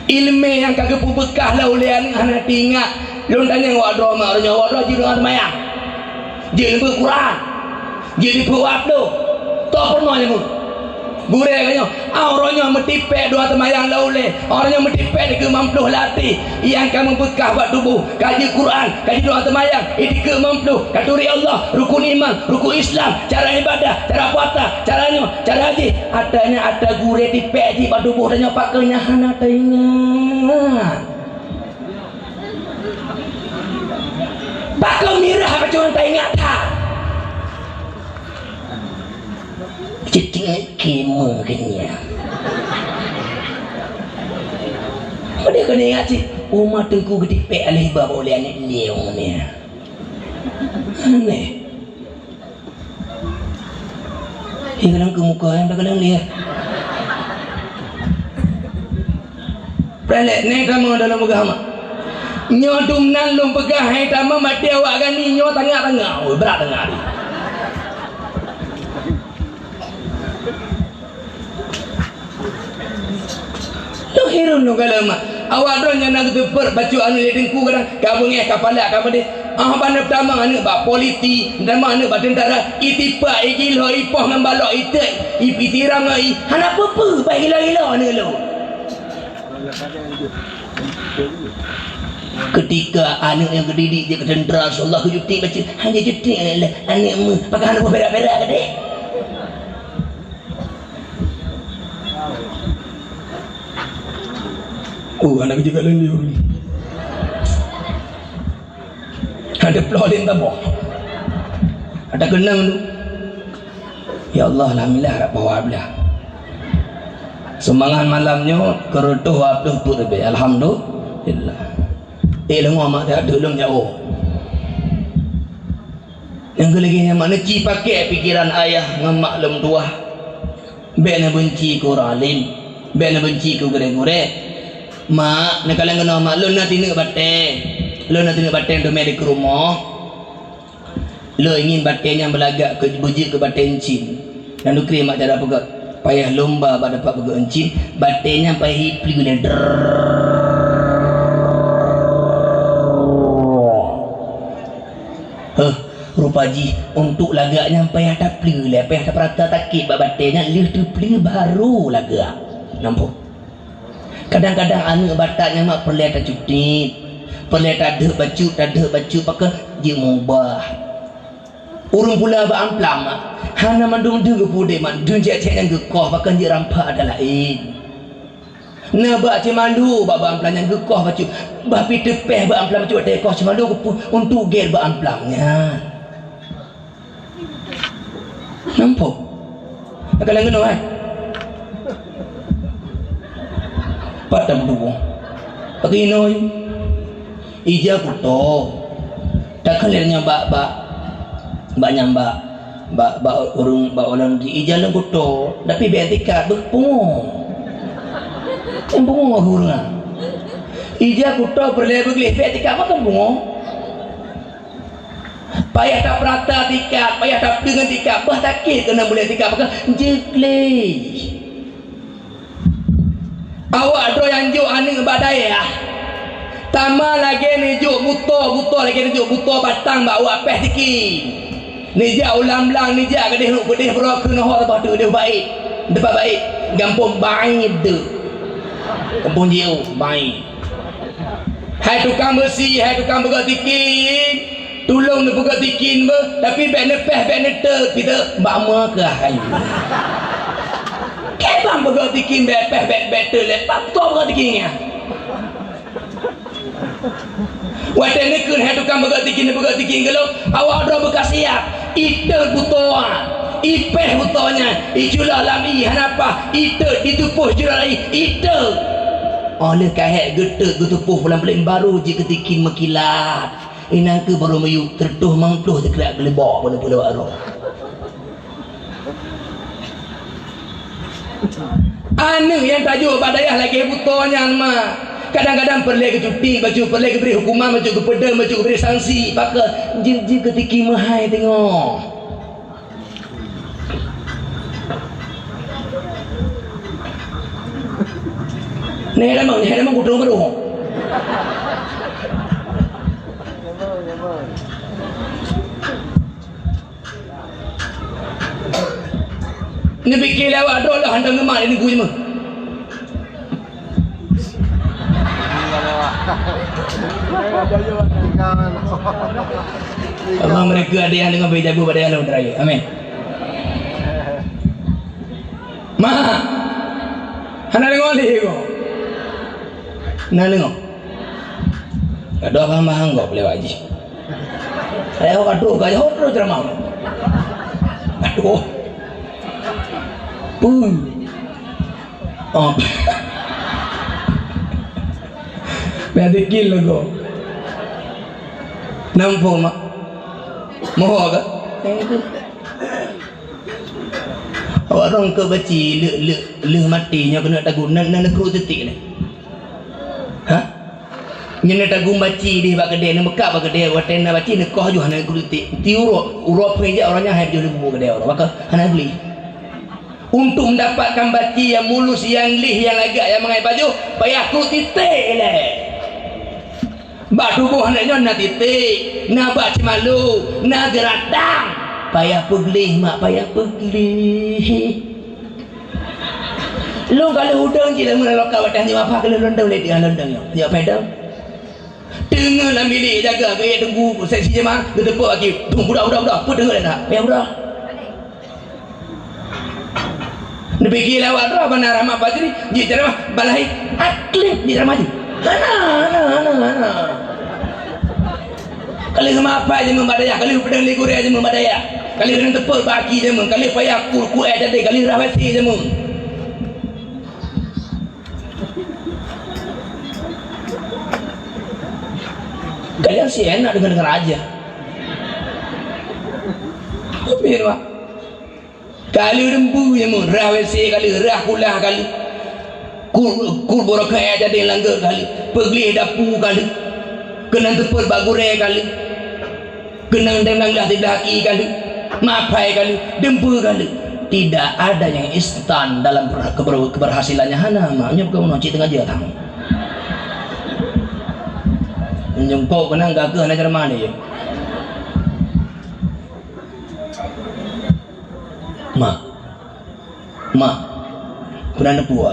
Ileumèe nyang ka geupeubeukas lé ulèe aneuk hana teuingat. Lôn tanyong awak droe mak, awak droe jeuet deungon seumayang. Jeuet neubeuet Quran. Jeuet neubeuet wab lôn. Toh peurunoe nyang ngon. Gurèe ka nyoe, ah, uroe nyoe meutipèk doa seumayang lé ulèe. Uroe nyoe meutipèk dikeue limong ploh lam até. Nyang ka meubeukas bak tuboh, ka jeuet Quran, ka jeuet doa seumayang, dikeue limong ploh, ka turi Allah, rukun iman, rukun Islam, cara ibadah, cara puasa, cara nyoe, cara jih. Ata nyan ata gurèe tipèk jih bak tuboh tanyoe, pakon nyan hana taingat. Pakon mirah bak tuboh taingat that. Ceutiek keumeung keu nyan. Padahai keuneuk ingat cit, uma teungku geutipèk alèh ba bak ulèe aneuk lieng nyan. Aneh. Hei, kadang keu muka nyang kadang lieh. Preh lé, neh tamong dalam peugah mak. Nyoe dum nan lôn peugah hai tamong maté awak gani nyoe tangah-tangah. Oh, brat tangah ni. Lôn hireuen lôn galak mak. Awak droe nyan na geuteupeue bacut aneuk lé teungku kadang ka beungèh, ka palak, ka peudeh. Ah, ban neutamong aneuk bak polisi, neutamong aneuk bak teuntara, itipak, igilo, ipoh ngon balok, iték, i-, itiram ngon ié. Hana peue-peue, bah gilo-gilo aneuk lôn. Keutika aneuk nyang geudidik jeuet keu teuntara, insya Allah geucutik bacut. Hana cutik aneuk lé, aneuk meuh, pakon hana peue perak-perak keudeh. Oh, aneuk juga leunyur. Ada peulok lé taboh. Ada keunong tu. Ya Allah, alhamdulillah, rap bawa belah. Sumbangan malam nyoe keu reutôh dua ploh peuet leubeh. Alhamdulillah. Eh, leungoe mak teuh lôn jaoh. Nyang keu lagèe nyan mak, neuci pakèk pikeran ayah ngon mak lôn tuwah. Bèk neubeunci keu ureueng alim, bèk neubeunci keu gurèe-gurèe. Mak, neukalon keunoe mak, lôn na tineuk batèe. Lôn na tineuk batèe teumè di keu rumoh. Lôn ingin batèe nyan beulagak keu beujeuet keu batèe euncin. Dan dukri mak cara peugah, payah lomba bak teumpat peugöt euncin, batèe nyan payah ipliek geuh. Heuh, Rupa jih, untuk lagak nyan payah tapleue lé, payah tapeurata sakét bak batée nyan, lheueh teupleue barô lagak. Nampak? Kadang-kadang aneuëk batat nyan mak peureulée tacutit, peureulée tadeuek bacut, tadeuek bacut, pakon jeuet mubah. Ureuëng pula bak amplam, hana mandum deuh geupudek mak, deuh cék-cék nyang geukoh, pakon jeuet rampa ada laén. Na bak ceumalu bak, bak amplam nyan geukoh bacut. Bah pi teupeh bak amplam bacut watée koh ceumalu geupeu untuk gét bak amplam nyan. Nampak? Akan ngeunoe, eh? Pat tabeuduek. Bagi inoe. Ija kuto. Takheun lé nyan bak, bak, bak nyan bak, bak, bak ureuëng, bak ureuëng di ija lôn kuto. Tapi bék tikat beupungo. Nyang pungo ureuëng. Ija kuto peureulée beugleh bék tikat meukeun pungo. Payah tapeurata tikat, payah tapeudeueng tikat, bah takét keuneuk bulée tikat, maka jeuet gleh. Awak droe nyang jok aneuëk bak dayah, tama lagée neujok buto, buto lagée neujok buto batang bak awak péh tiki. Neujak u lam blang, neujak keudeh rot, keudeh broe keunoe ho teubah teudeh baét, teubah baét, gampông baét deuh. Gampông jiôh baét. Hai tukang beusi, hai tukang peugöt tikin, tulông neupeugöt tikin beuh, tapi bék neupéh, bék neuteut, pih teuk bak meukeuh hai. Kébang peugöt tikin bék péh, bék, bék teut lé, bak toh peugöt tikin nyan. Watée neukheun hai tukang peugöt tikin, neupeugöt tikin keu lôn, awak droe beukasiat, iteut butoe, ipéh butoe nyan, icula lam ié hana paih, iteut, itupoh icula lam ié, iteut. Óh lheueh ka hék geuteut geutupoh pulang-pulang baru jikeutikik meukilat. Inan keuh baru miyueb teureutôh mangploh teukeulak geuleubok baru pulo baroe. Aneuëk nyang tajok bak dayah lagée butoe nyan, mak. Kadang-kadang peureulée geucuti, bacut peureulée geubri hukuman, bacut geupeudeueng, bacut geubri sanksi, pakon jeuet jikeutikik meuhai teungoh. Neh lamang, neh lamang kudong baru. Neupike lé awak droe lah hana ngeumah lé neugui meuh. Allah meureuka adéh nyang deungoe beu jago bak dayah lôn teurayeuk. Amin. Ma, hana deungoe lé ko. Na deungoe. Gadoh ka mahang gob lewat jih. Saya waduh gaya terus ceramah. Aduh. Pun. Oh. Biar dikil lagu. Nampu mak. Moho ke? Awak rong ke baci le le le mati nyoe kena tagun nan nan kru titik ni. Ha? Nyan na tagum baci deh bak keudè, na meukat bak keudè, watèe na baci neukoh juh hana geukritik. Ti uroe, uroe peuet jak uroe nyan hai beujeuh leubu keudè uroe, maka hana geubri. Untuk mendapatkan baci nyang mulus, nyang gleh, nyang lagak, nyang mangat pajoh, payah kruet titék ilèe. Bak tuboh aneuk nyoe na titék, na bak simalu, na geuradang. Payah peugleh, mak, payah peugleh. Lôn ka lheueh udeueng cit lam meunan lokal watèe hanjeuet mapa ka lheueh lôn dong lé tiah lôn dong nyoe. Nyoe péh dong. Teungoh lam bilék jaga keu ie teungku seksi jeumaah, geuteupeue aki, "Tuh, budak, budak, budak, peue teungoh dah?" "Payah budak." Neupike lé awak droe bana Rahmat Fajri, jeuet ceramah, balahi, "Akleh," jeuet ceramah jih. Hana, hana, hana, hana. Ka lheueh meuhafai jameun bak dayah, ka lheueh peudong lé gurèe jameun bak dayah, ka lheueh neuteupeue bak aki jameun, ka lheueh payah ku-, kueh tadi, ka lheueh rhah WC jameun. Kalian sih enak dengan raja. Tapi, Pak, Ka lheueh deumpeue jameun, rhah WC ka lheueh, rhah kulah ka lheueh. Ku-, kuet buroe keuh jadi langgeut ka lheueh, peugleh dapu ka lheueh, keunan teupot bak gurèe ka lheueh, keunan deng nanglah siblah aki ka lheueh, meuhafai ka lheueh, deumpeue ka lheueh. Tidak ada yang instan dalam ber-, keber-, keberhasilannya hana, mak. Nyoe bukan meunoe cit teungoh jeuet tang. Nyungkok keunan gaga hana ceramah ni. Mak. Mak. Peue na neupue?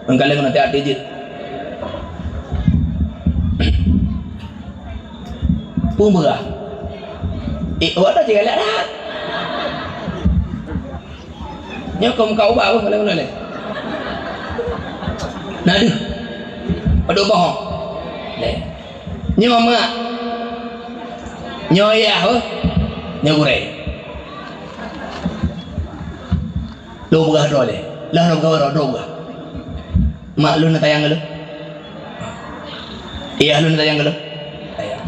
Nyang ka lheueh ngon hati-hati jeuet. Peue beurah? Eh, awak dah cakap lé dah. Nyoe keu muka ubak apa? Mana-mana leh? Nah, deuh. Padum bohong. Leh. Nyoe mak. Nyoe yah, oh. Nyoe gurée. Dua beurah droe leh. Lah, dua beurah, dua beurah. Mak lôn na tayang ka lôn. Yah lôn na tayang ka lôn. Tayang.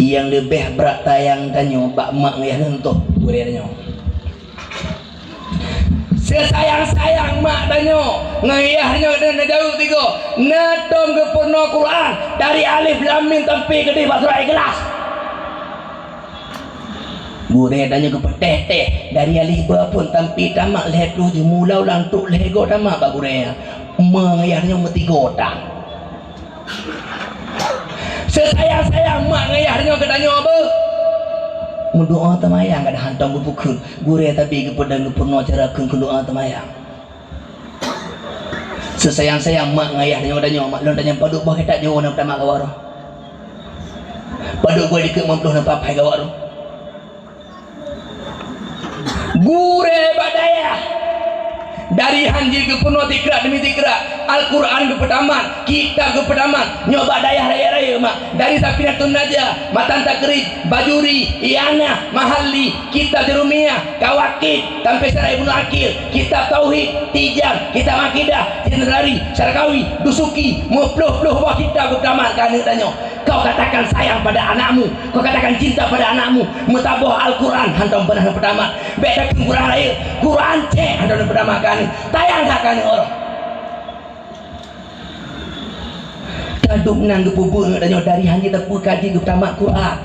Nyang leubeh brat tayang tanyoe bak mak ngon yah lôn toh, gurée tanyoe. Seusayang-sayang mak tanyoe ngon yah nyoe na, na jaweueb tigo, na tom geupeurunoe Quran dari alif lam mim sampai keudeh bak surat Ikhlas. Gurée tanyoe geupeuteh-teh dari alif ba phon sampai tamat lhée ploh jeuem, mula u lam trok lhée goe tamat bak gurée nyan. Mak ngon yah nyoe meusigoe tan. Seusayang-sayang mak ngon yah nyoe keu tanyoe beuh. Meudoá teumayang kadang hantom geupeukeuen, gurée tapi geupeudong geupeurunoe cara kheun keu doá teumayang. Seusayang-sayang mak ngon yah nyoe tanyoe, mak lôn tanyoe padub boh kitab jeuet na tamat gawat roh. Padub boh dikeue meumploh na papai gawat roh. Gurée bak dayah. Dari han jih geupeurunoe tikrak demi tikrak, Al-Quran geupeutamat, kitab geupeutamat, nyoe bak dayah rayeuk-rayeuk mak. Dari Safinatun Najah, Matan Takrib, Bajuri, I'anah, Mahalli, kitab Jurumiyah, Kawakib, sampai Syarah Ibnu Aqil, kitab Tauhid, Tijam, kitab Aqidah, Jenrari, Syarkawi, Dusuki, meuploh-ploh boh kitab geupeutamat keu aneuk tanyoe. Kau katakan sayang pada anakmu, kau katakan cinta pada anakmu, meusaboh Al-Quran hantom peunah neupeutamat. Bék takheun Quran rayeuk, Quran cék hantom neupeutamat keu aneuk. Sayang that keu aneuk ureueng. Kadub nan geupeubuet ngon tanyoe dari han jih tapeukaji geupeutamat Quran.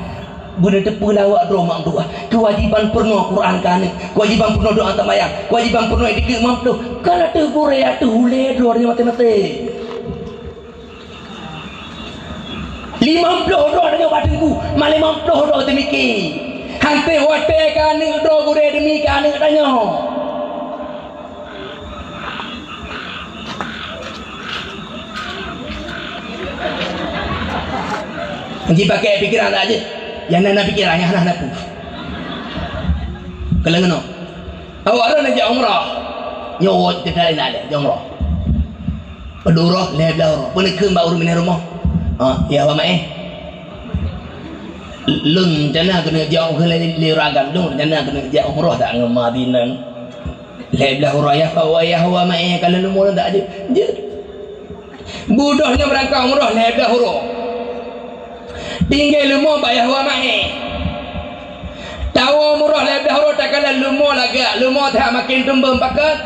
Beuneuteupeu lawak droe mak meutuah. Keuwajéban peurunoe Quran keu aneuk, keuwajéban peurunoe doá teumayang, keuwajéban peurunoe dikeue meumploh. Kana teuh gurée ateueh ulée droe nyoe maté-maté. Limong ploh droe tanyoe bak teungku, ma limong ploh droe teumiki. Hanté watée keu aneuk droe gurée deumi keu aneuk tanyoe. Jipakai pikiran tak jeuet. Nyang na, na pikiran, nyang hana, hana peue. Keuleungan. Awak droe neujak umrah. Nyoe teuka na lé, jak umrah. Padub uroe, lhée blaih uroe. Peue neukheun bak ureueng binéh rumoh? Ha, ya Wa Maé. Lôn rencana keuneuk jak, keu lé, lé ureueng agam lôn rencana keuneuk jak umrah dak ngon Madinah. Lhée blaih uroe ya Wa, ya Wa Maé, ka lôn leumo lôn dak jeuet. Jeuet. Beudôh nyoe beurangkat umrah lhée blaih uroe. Tinggai leumo bak Yah Wa Maé. Tawoe umrah lhée blaih uroe takalon leumo lagak, leumo that maken teumbeueng pakat,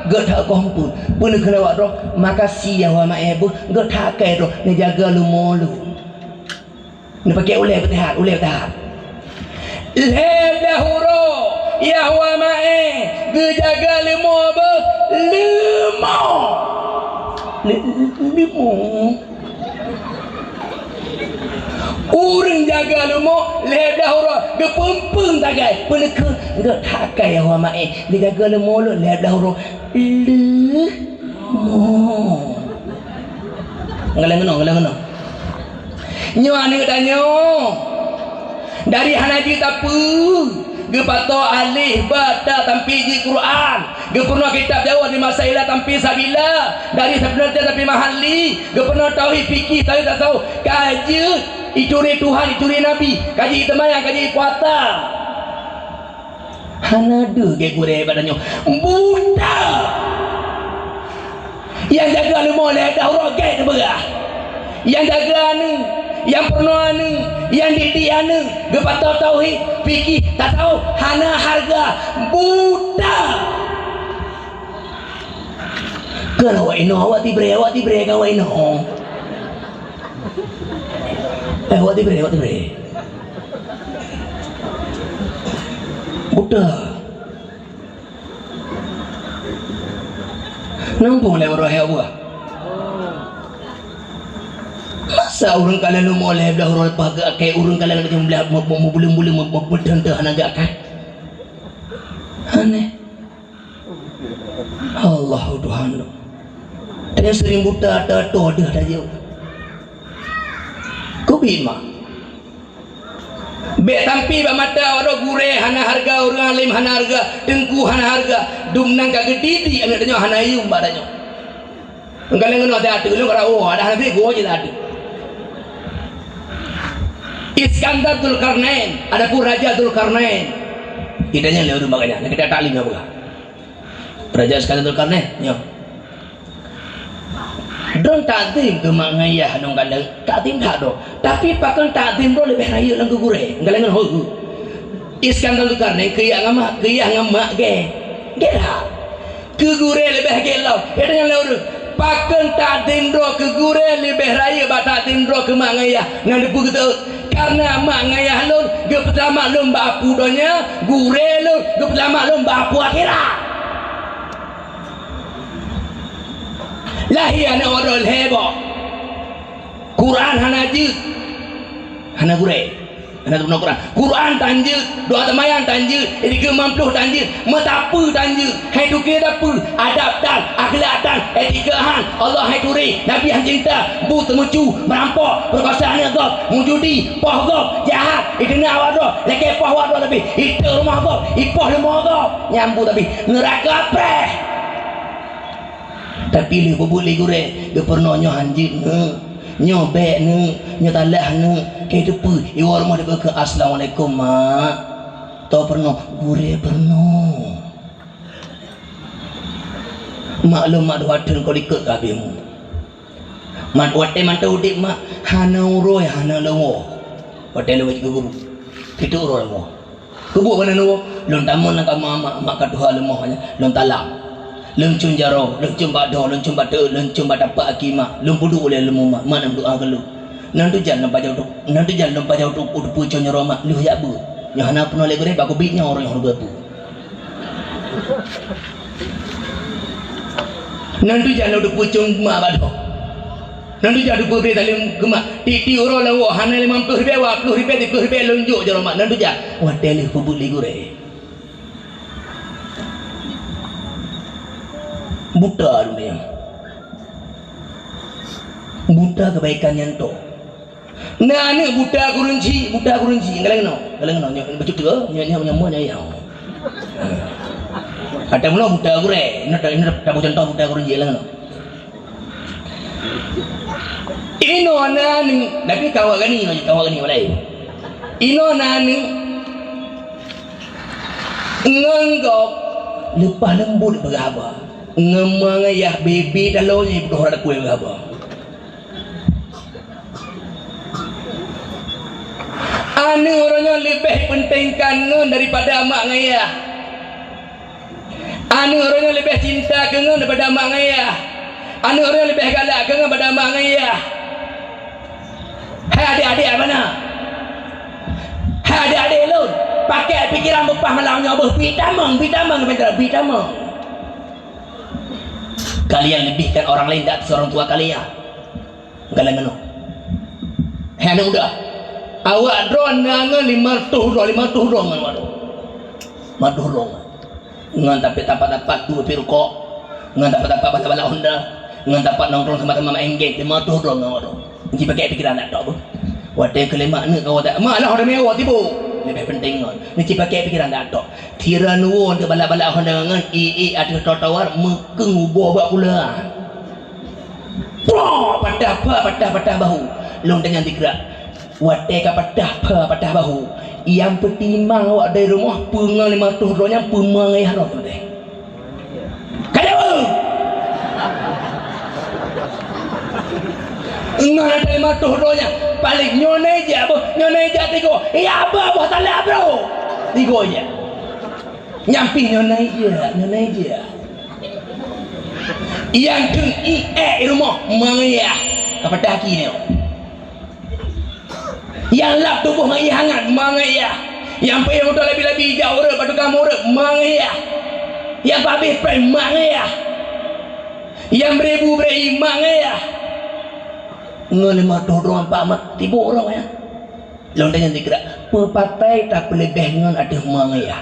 geuh that goh phon. Peue neukheun awak droe, "Makasih Yah Wa Maé beuh, geuh that keu droe neujaga leumo lôn." Neupaké ulée beuteuhat, ulée beuteuhat. Lhée blaih uroe, Yah Wa Maé geujaga leumo beuh, leumo. Le-, leumo. Ureueng jaga leumo lhée blaih uroe geupeumpeueng sagai. Peue neukheun, geuh that keu Yah Wa Maé geujaga leumo lôn lhée blaih uroe. Leumo. Ngaleng keunoe, ngaleng keunoe. Nyoe aneuk tanyoe dari hana jeuet sapeue, geupasoe alif, ba, ta sampai jeuet Quran, geupeurunoe kitab Jawa dari Masaila sampai Sabila, dari Safinatun sampai Mahalli, geupeurunoe tauhid, fikih, tauhid tasawuf, ka jeuet ituri Tuhan, ituri Nabi, ka jeuet teumayang, ka jeuet puasa. Hana deuh gét gurée bak tanyoe. Buta! Nyang jaga leumo lhée blaih uroe gét neubeurah. Nyang jaga aneuk, nyang peurunoe aneuk, nyang didik aneuk, geupasoe tauhid, fikih, tasawuf, hana hareuga. Buta! Keu awak inoe, awak tibrée, awak tibrée keu awak inoe. Eh, awak tibrée, awak tibrée. Buta. Nampu lé uroe hai buah. Masa ureueng kalon leumo lhée blaih uroe leupah geuakai, ureueng kalon leumo blaih, mo-, mo-, mo-, buleuen-buleuen, mo-, mo-, beuteunteuh hana geuakai? Aneh. Allahu Tuhan. Tanya sering buta, ata toh deuh tajak. Keubiet mak. Bèk tampi bak mata, waduh, gurèe hana hareuga, ureueng alim hana hareuga, teungku hana hareuga, dum nan ka geudidik aneuk tanyoe hana yum bak tanyoe. Engkau leng ngon hati-hati, leng rau, ada hana goe je tadi. Iskandar Zulkarnain, adapun Raja Zulkarnain. Idanya lé ureueng baganya, nak kita taklim nak buka. Raja Iskandar Zulkarnain, nyo. Droe takzim keu mak ngon yah lôn kalon, takzim that droe. Tapi pakon takzim droe leubeh rayeuk lom keu gurèe, galak ngon ho. Iskandar Zulkarnain keu yah ngon mak, keu yah ngon mak gèt. Gèt that. Keu gurèe leubeh gèt lom. Gèt nyan lé ureueng. Pakon takzim droe keu gurèe leubeh rayeuk bak takzim droe keu mak ngon yah? Nyan dipeugah, karena mak ngon yah lôn geupeuseulamat lôn bak apu donya, gurèe lôn geupeuseulamat lôn bak apu akhirat. Lahé aneuk ureueng lhèe boh. Quran hana jeuet. Hana gurèe. Hana guna Quran. Quran tan jeuet, doa seumayang tan jeuet, dikeue mamploh tan jeuet, meusapeue tan jeuet, hai tuké sapeue, adab tan, akhlak tan, etika han, Allah hai turi, Nabi han cinta, bu teumucu, meurampok, peukuasa aneuk gob, meujudi, poh gob, jahat, ideuneuk awak droe, lakèe poh awak droe leubeh, iteuk rumoh gob, ipoh leumo gob, nyang bu tapi neuraka preh. Tapi lheueh peubuet lé gurèe, geupeurunoe nyoe han jeuet neuh, nyoe bèk neuh, nyoe salah neuh, keu teupeu, iwoe rumoh dibeukeue, "Assalamualaikum, Mak." Toh peurunoe, gurèe peurunoe. Mak lôn mak dua thon keu likot ka habéh mu. Mat watèe mantong udép mak, hana uroe, hana leuwoe. Watèe leuwoe jeuet keu guru, itu uroe leuwoe. Keubuet bak nanggroe, lôn tamong lam kama mak, mak ka tuha leumoh nyan, lôn talam. Lôn cun jaroe, lôn cun bak doe, lôn cun bak teuôt, lôn cun bak tapak aki mak, lôn peuduek ulèe leumo mak, mak nam doa keu lôn. Nan tujan lôn pajoh tu, nan tujan lôn pajoh tu, u teupeu cun jaroe mak, lheueh jak beuet. Nyoe hana peunoh lé gurèe, bak kubiet nyoe uroe nyoe beubeuet. Nan tujan lôn teupeu cun mak bak doe. Nan tujan teupeu bri saleuem keu mak, tiep-tiep uroe lôn woe, hana limong ploh ribèe, dua ploh ribèe, siplôh ribèe lôn jok jaroe mak. Nan tujan, watèe lheueh peubuet lé gurèe. Buta dunia. Buta kebaikan nyang toh. Na aneuk buta kurunci, buta kurunci. Galak nyoe, galak nyoe, nyoe bacut tu, nyoe, nyoe, nyoe, nyoe, nyoe. Ada mula buta gurèe. Ini, ini, ini contoh buta kurunci, galak nyoe. Inoe na aneuk, tapi kawak gani, kawak gani walai. Inoe na aneuk ngon gob leupah leumbot peugah haba. Ngon ma ngon yah bebe taloe nyan ibeudôh rot kue peugah haba. Aneuk uroe nyoe leubeh peuntengkan ngon daripada mak ngon yah. Aneuk uroe nyoe leubeh cinta keu ngon daripada mak ngon yah. Aneuk uroe nyoe leubeh galak keu ngon daripada mak ngon yah. Hai adék-adék abana. Hai adék-adék lôn, pakai pikiran beupah malam nyoe beuh, pih tamong, pih tamong, pih tamong. Kalian lebihkan orang lain di atas orang tua kalian. Galak nyoe. Hai aneuk muda, awak droe na ngon limong reutôh droe, limong reutôh droe ngon awak droe. Limong reutôh droe ngon. Ngon tapi tapat-tapat tu pih rukok, ngon tapat-tapat balak-balak Honda, ngon tapat nongkrong sama-sama main game, limong reutôh droe ngon awak droe. Nyoe pakai pikiran dak tok beuh. Watèe keu lima aneuk kau dak, malah Honda mewah tibo. Lebih penting ngon. Nyoe pakai pikiran dak tok. Tiran woe untuk balak-balak Honda ngon, i-i ateueh trotoar, meukeung uboh bak kulaan. Pah! Patah, pah, patah, patah bahu. Lôn tanyong dikrak. Watèe ka patah, pah, patah bahu, nyang peutimang awak dari rumoh, peue ngon limong reutôh droe nyan, peue ma ngon yah droe teuh. Ka jaweueb! Ngon ata limong reutôh droe nyan, paléng nyoe na ijak beuh, nyoe na ijak tigo. Ya, bah, bah, talak, bro! Tigo ijak. Nyan pih nyoe na ijak, nyoe na ijak. Nyang kheun i ék i rumoh, ma ngon yah. Ka patah aki nyoe. Nyang lap tuboh ngon ie hangat, ma ngon yah. Nyang peuéh moto labi-labi jak ureuëng, bak tukang ureuëng, ma ngon yah. Nyang pabéh péng, ma ngon yah. Nyang bri bu bri ie, ma ngon yah. Ngon limong reutôh droe, empat mat, tibo droe nyan. Lôn tanyong dikrak, peue patai tapeuleubeh ngon ateueh ma ngon yah?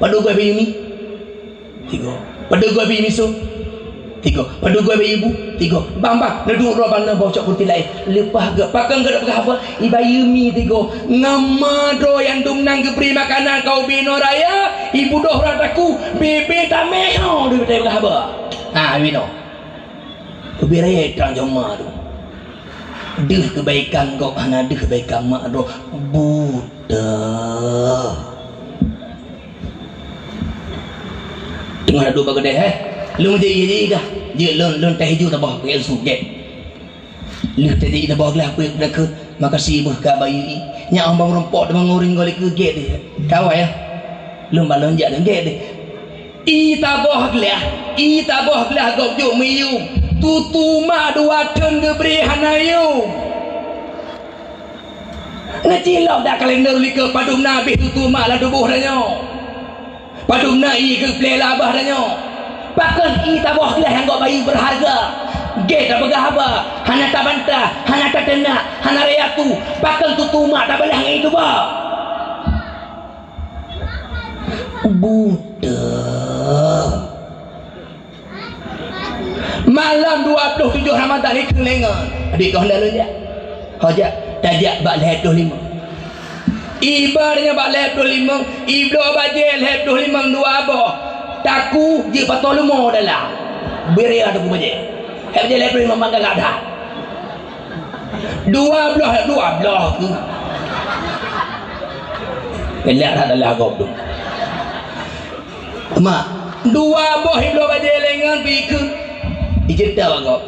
Padub goi bayeue mi? Tiga. Padub goi bayeue miso? Tiga. Padub goi bayeue bu? Tiga. Bang, bang, neuduek droe bang, neuboh cok peuti laén. Leupah geuh, pakon geuh peugah haba? Ibayeue mi tiga. Ngon ma droe nyang dum nan geubri makanan keu ubé inoe raya, ibudôh rot takue, bebe tameh, oh, deuh peugah haba. Ha, ubé inoe. Ubé raya trang joma tu. Deuh keubaikan gob hana deuh keubaikan mak droe. Buta. Teungoh na duek bak keudè, eh. Lôn jeuet, jeuet, jeuet dah. Jeuet lôn, lôn teh iju taboh keu su gét. Lheueh teh jeuet taboh glah, peue, peue, makasih beuh ka bayeue i. Nyak hom bang rumpok teuma nguring goh lé keu gét deh. Kawa ya. Lôn balon jak deungon gét deh. I taboh glah, i taboh glah gob jok meuyum. Tutu mak dua thon geubri hana yum. Neucilok dak kalender likot padum na abéh tutu mak lam tuboh tanyoe. Padum na i keu plé lam babah tanyoe. Pakon i taboh glah nyang gob bayeue beurharga. Gét tapeugah haba, hana tabantah, hana tateunak, hana raya tu. Pakon tutu mak tabalah ngon i tuba. Buta. Malam dua ploh tujoh Ramadhan ikheun lé ngon. Adik kah hana lôn jak. Ho jak, tajak bak lhèe ploh limong. Iba nyan bak lhèe ploh limong, ibloe bajèe lhèe ploh limong dua boh. Takue jeuet pato leumo dalam. Bri takue bajèe. Lhèe bajèe lhèe ploh limong bang gagak that. Dua bloh, dua bloh keuh. Galak that dalam gob tu. Mak, dua boh ibloe bajée lé ngon bikeuh. Ijeuet dak bak gob.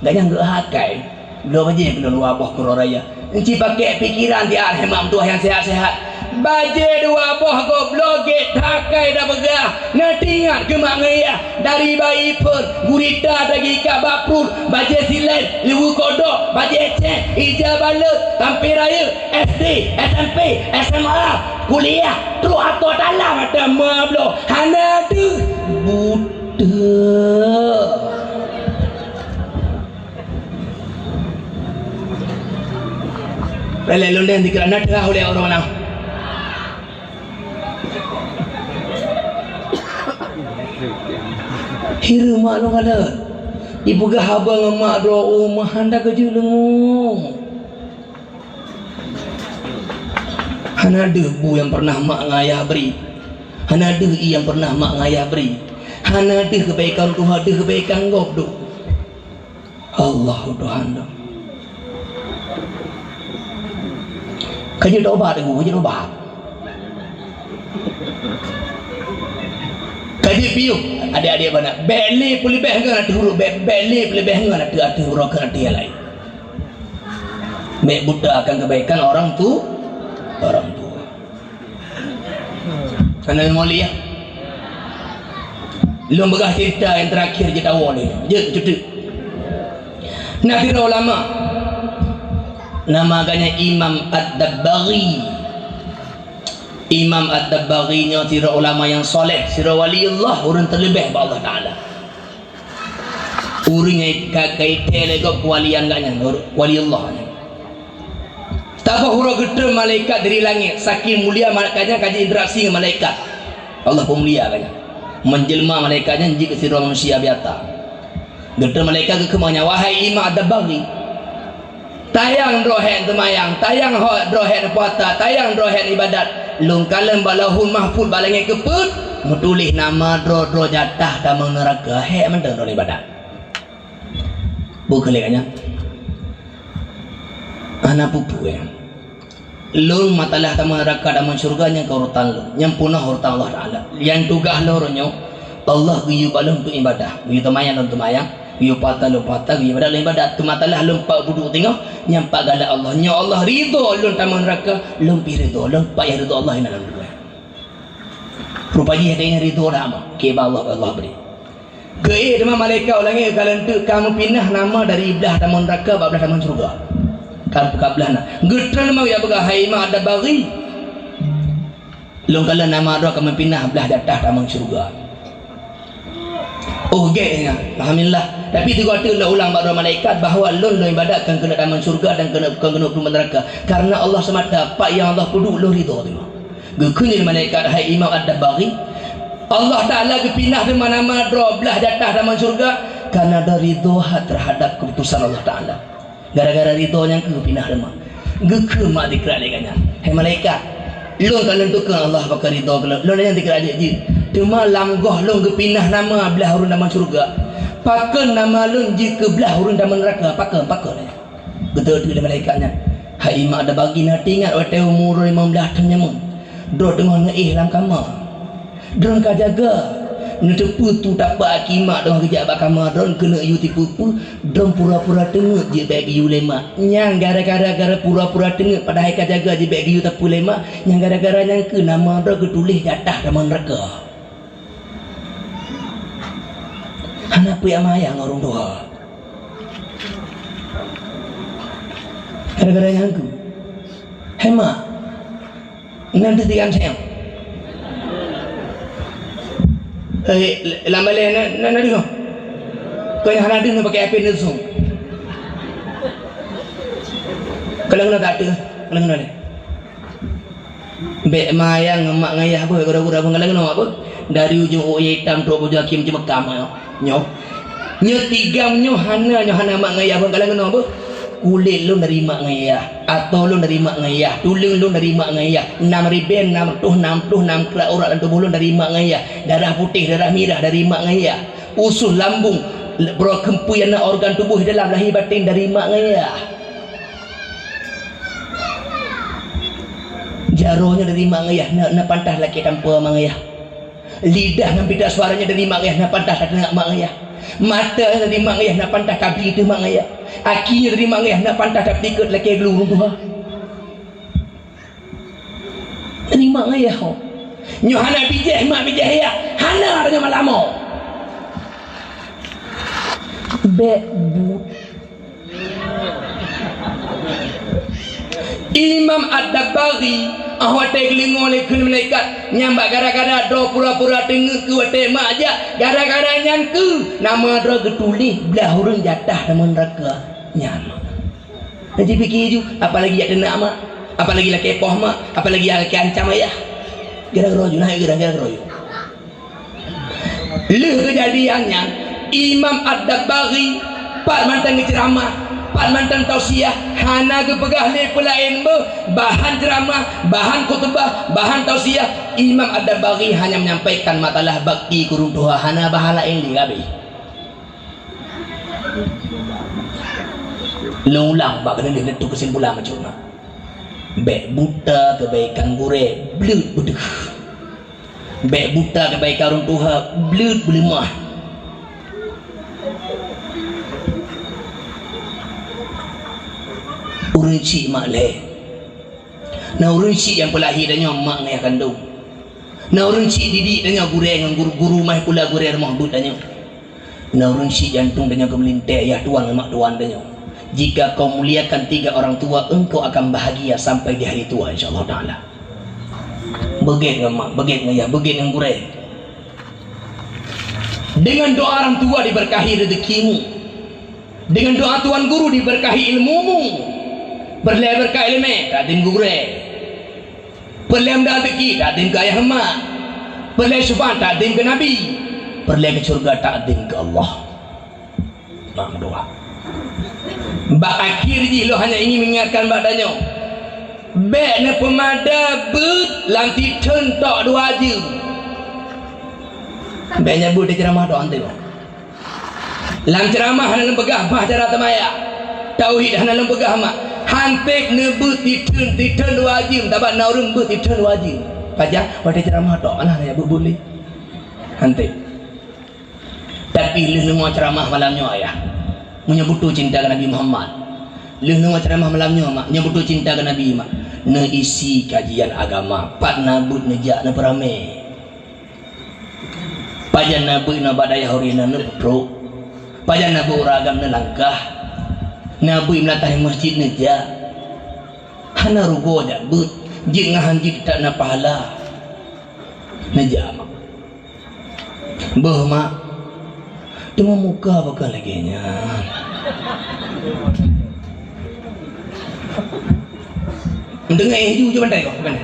Ganyang geuh akai. Bloe bajée keunoe dua boh keudroe raya. Enci pakék pikeran tiat hai mak meutuah nyang seuhat-seuhat. Bajée dua boh gob bloe gét that akai tapeugah. Na teuingat keu mak ngon yah. Dari bayi phon, gurita daging ikat bak pruet, bajée silén, liweue kodok, bajée cék, ija balot, tampé rayeuk, S D, S M P, S M A, kuliah, trok ateueh talam ata ma bloe, hana deuh, buta. Lé lôn deh dikira na teuh ulée ureueng na. Hireuen mak lôn kalon. Ipeugah haba ngon mak droe, oh, meuhan dak keujeuet leungoe. Hana deuh bu nyang pernah mak ngon ayah bri. Hana deuh ié nyang pernah mak ngon ayah bri. Hana deuh keubaikan tuha deuh keubaikan gob deuh. Allahu Tuhan. Ka jeuet tobat, Teungku, ka jeuet tobat. Ka jeuet piôh, adék-adék bana. Bék lé peuleubeh ngon ateueh uroe, bék, bék lé peuleubeh ngon ateueh, ateueh uroe keu ateueh nyang laén. Bék buta akan kebaikan orang tu, orang tua. Hana meungoh lé, ya. Lôn peugah cerita nyang terakhir jeuet awai lé. Jeuet, jeuet. Na sidroe ulama, nama geuhnyan Imam Ad-Dabbaghi. Imam Ad-Dabbaghi nyoe sidroe ulama nyang soleh, sidroe waliullah, ureueng teuleubeh bak Allah Taala. Ureueng nyang ka, ka itée lé gob keuwalian geuhnyan, waliullah nyan. Taboh uroe geutrön malaikat dari langét, saking mulia malaikat nyan ka jiinteraksi ngon malaikat. Allah peumulia geuhnyan. Menjelma malaikat nyan jeuet keu sidroe manusia biasa. Geutrön malaikat geukheun nyan, "Wahai Imam Ad-Dabbaghi, tayang droe hèk seumayang, tayang ho-, droe hèk puasa, tayang droe hèk ibadat. Lôn kalon bak Lauhul Mahfuz bak langét keupeuet, meutuléh nama droe-droe jatah tamong neuraka, hèk mantong droe ibadat." Bukon lé nyan. Hana peue-peue. Lôn matalah tamong neuraka, tamong syeuruga nyang keu urotan lôn, nyang peunoh urotan Allah Taala. Nyang tugaih lôn uroe nyoe, Allah geuyue bak lôn untuk ibadah, geuyue teumayang lôn teumayang, geuyue puasa lôn puasa, geuyue ibadat lôn ibadat. Teuma matalah lôn pat buduek teungoh, nyang pat galak Allah. Nyoe Allah ridho lôn tamong neuraka, lôn pih ridho, lôn payah ridho Allah inan lôn. Rupa jih hana ridho dah, Abang. Kiban Allah, Allah bri. Geuék teuma malaikat u langét ka leunteuek ka meupinah nama dari blah tamong neuraka bak blah tamong syeuruga. Ka, ka blah na. Geutrön teuma geupeugah, "Hai Imam Ad-Dabbaghi, lôn kalon nama droe ka meupinah blah jatah tamong syeuruga." Oh, gét nyan. Alhamdulillah. Tapi teungoh teuk lôn ulang bak droe malaikat bahwa lôn, lôn ibadat kon keuneuk tamong syeuruga dan keuneuk, kon keuneuk plueng bak neuraka. Karena Allah seumata, pat nyang Allah peuduek lôn ridho teuma. Geukheun lé malaikat, "Hai Imam Ad-Dabbaghi, Allah Taala geupinah teuma nama droe blah jatah tamong syeuruga, karena droe ridho that terhadap keputusan Allah Taala." Gara-gara ridho nyan keuh geupinah teuma. Geukheun mak dikrak lé geuhnyan, "Hai malaikat, lôn ka lôn tukang Allah pakon ridho keu lôn, lôn nyang dikrak jeuet-jeuet. Teuma lam goh lôn geupinah nama blah ureueng tamong syeuruga. Pakon nama lôn jeuet keu blah ureueng tamong neuraka? Pakon, pakon?" Geuteupeue lé malaikat nyan, "Hai Imam Ad-Dabbaghi, na teuingat watée umu droe limong blaih thon jameun? Droe teungoh neuéh lam kama. Droe ka jaga. Neuteupeue tu tapak aki mak teungoh geujak bak kama droe keuneuk yue tipeue-peue, droe pura-pura teungeut jeuet bék geuyue lé mak. Nyang gara-gara, gara pura-pura teungeut padahai ka jaga jeuet bék geuyue tapeue lé mak, nyang gara-gara nyan keuh nama droe geutuléh jatah tamong neuraka." Hana peue mayang ureueng tuha. Gara-gara nyan keuh. Hai mak, nan teuh tiga sayang. Eh, lam balée na, na, na deungoe. Keu nyang hana deungoe pakai H P neusong. Kalau kena tak ada, kalau kena deh. Bék mayang ngon mak ngon yah beuh, gura-gura beuh, ngaleng nyoe beuh. Dari ujong uye itam trok baju aki macam mekam nyoe. Nyoe. Nyoe tigam nyoe hana, nyoe hana mak ngon yah beuh, ngaleng nyoe beuh. Kulét lôn dari mak ngon yah, atoe lôn dari mak ngon yah, tuleueng lôn dari mak ngon yah. Nam ribèe, nam reutôh, nam ploh, nam krak urat lam tuboh lôn dari mak ngon yah. Darah putéh, darah mirah dari mak ngon yah. Usus lambung, broe keumpui, ana organ tuboh dalam lahé batén dari mak ngon yah. Jaroe nyoe dari mak ngayah, na, na pantas lakée tampa mak ngayah. Lidah ngon pita suara nyoe dari mak ngayah, na pantas tateunak mak ngayah. Mata nyoe dari mak ngayah, na pantas tabri teuh mak ngayah. Aki nyoe dari mak ngayah, na pantas tapeulikot lakée glu ureuëng tuha. Dari mak ngayah ho. Nyoe hana bijéh mak bijéh yah, hana tanyoe malam ho. Bék bu- Imam Ad-Dabbaghi, ah, watée geulingoe lé kheun malaikat, nyang bak gara-gara droe pura-pura teungeut keu watée mak jak, gara-gara nyan keuh nama droe geutuléh blah ureuëng jatah tamong neuraka nyan. Jadi pike ju, apalagi jak teunak mak, apalagi lakée poh mak, apalagi jak lakée ancam ayah. Gara-gara ju, nah, gara-gara ju. Lheueh keujadian nyan, Imam Ad-Dabbaghi pat mantong geuceuramah, pat mantong tausiah, hana geupeugah lé peulaén beuh bahan ceuramah, bahan khutubah, bahan tausiah. Imam Ad-Dabbaghi hanya menyampaikan masalah bakti keu ureuëng tuha, hana bahan laén lé, habéh. Lôn ulang bak keuneulheueh leutu keusimpulan macam na. Bék buta keubaikan gurée, bleuet beudeuh. Bék buta keubaikan ureuëng tuha, bleuet beuleumah. Ureuëng chik mak lhée. Na ureuëng chik nyang peulahé tanyoe mak ngon ayah kandông. Na ureuëng chik didik tanyoe gurée ngon guru-guru, maih pula gurée rumoh beuet tanyoe. Na ureuëng chik jantung tanyoe keumeulintée, yah tuan ngon mak tuan tanyoe. Jika kau muliakan tiga orang tua, engkau akan bahagia sampai di hari tua, insya Allah Taala. Beugét ngon mak, beugét ngon yah, beugét ngon gurée. Dengan doa orang tua diberkahi rezekimu. Dengan doa tuan guru diberkahi ilmumu. Peureulée beureukat iéleumé, takdim gurée. Peureulée meuda rezeki, takdim keu ayah mak. Peureulée syeufaat, takdim keu Nabi. Peureulée keu syeuruga, takdim keu Allah. Mak meudoa. Bak akhé jih lôn hanya ingin mengingatkan bak tanyoe, bék neupeumada beuet lam titheun tok dua jeuem. Bék nyan beuet di ceuramah tok anteuk. Lam ceuramah hana lôn peugah bah cara teumaya. Tauhid hana lôn peugah mak. Hantéb neubeuet titheun, titheun dua jeuem, tabat na ureuëng beuet titheun dua jeuem. Pajan? Watée ceuramah tok, alah, ya beuet-beuet lé. Hantéb. Tapi lheueh neungoh ceuramah malam nyoe, ayah, meunyoe beutôi cinta keu Nabi Muhammad, lheueh neungoh ceuramah malam nyoe, mak, nyoe beutôi cinta keu Nabi, mak, neuisi kajian agama, pat na beuet neujak neupeuramé. Pajan na beuet na bak dayah ureuëng na neupeutrok. Pajan na beuet ureuëng agam neulangkah. Na beuet meulatahi masjid neujak. Hana rugoe jak beuet, jeuet ngon han jeuet teutap na pahala. Neujak, mak. Beuh, mak. Teuma muka pakon lagée nyan. Meudeungoe ju, ju bantai kah, bantai.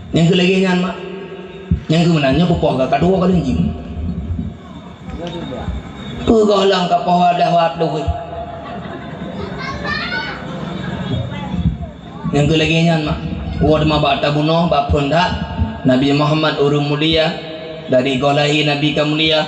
Nyang keu lagée nyan, mak. Nyang keu meunan, nyoe peupoh ka, ka dua kali jim. Peugah lam ka poh dah wat lôi. Nyang keu lagée nyan, mak. Woe teuma bak tabunoe, bak phon that, Nabi Muhammad ureuëng mulia, dari goh lahé Nabi ka mulia,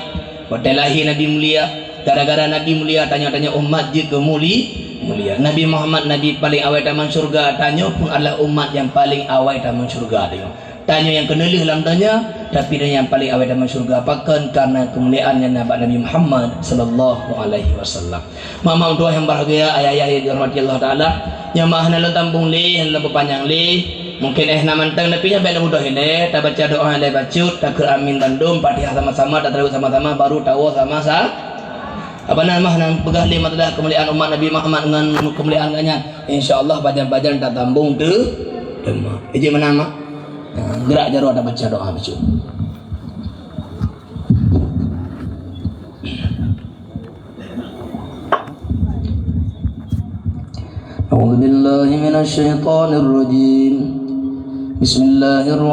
watée lahé Nabi mulia, gara-gara Nabi mulia, tanyoe-tanyoe umat jeuet keu muli-, mulia. Nabi Muhammad Nabi paleng awai tamong syeuruga, tanyoe pun adalah umat nyang paleng awai tamong syeuruga tanyoe. Tanyoe nyang keuneulheueh lam donya, tapi tanyoe nyang paleng awai tamong syeuruga. Pakon? Karena keumuliaan nyang na bak Nabi Muhammad sallallahu alaihi wasallam. Mak-mak meutuah nyang berbahagia, ayah-ayah nyang dirahmati Allah Taala, nyoe mak hana lôn tambong lé, hana lôn peupanyang lé. Mungkin eh na mantong, tapi nyoe bék lôn mudoh ilée, tabaca doa ilée bacut, takheun amin bandum, Fatihah sama-sama, tatarok sama-sama, baru tawoe sama-sa-, apa nama, hana peugah lé masalah keumuliaan umat Nabi Muhammad ngon keumuliaan geuh nyan. Insya Allah pajan-pajan tatambong teu-, teuma. Ijin meunan, mak. Ha, geurak jaroe tabaca doa bacut. أعوذ بالله من الشيطان الرجيم. بسم الله الرحمن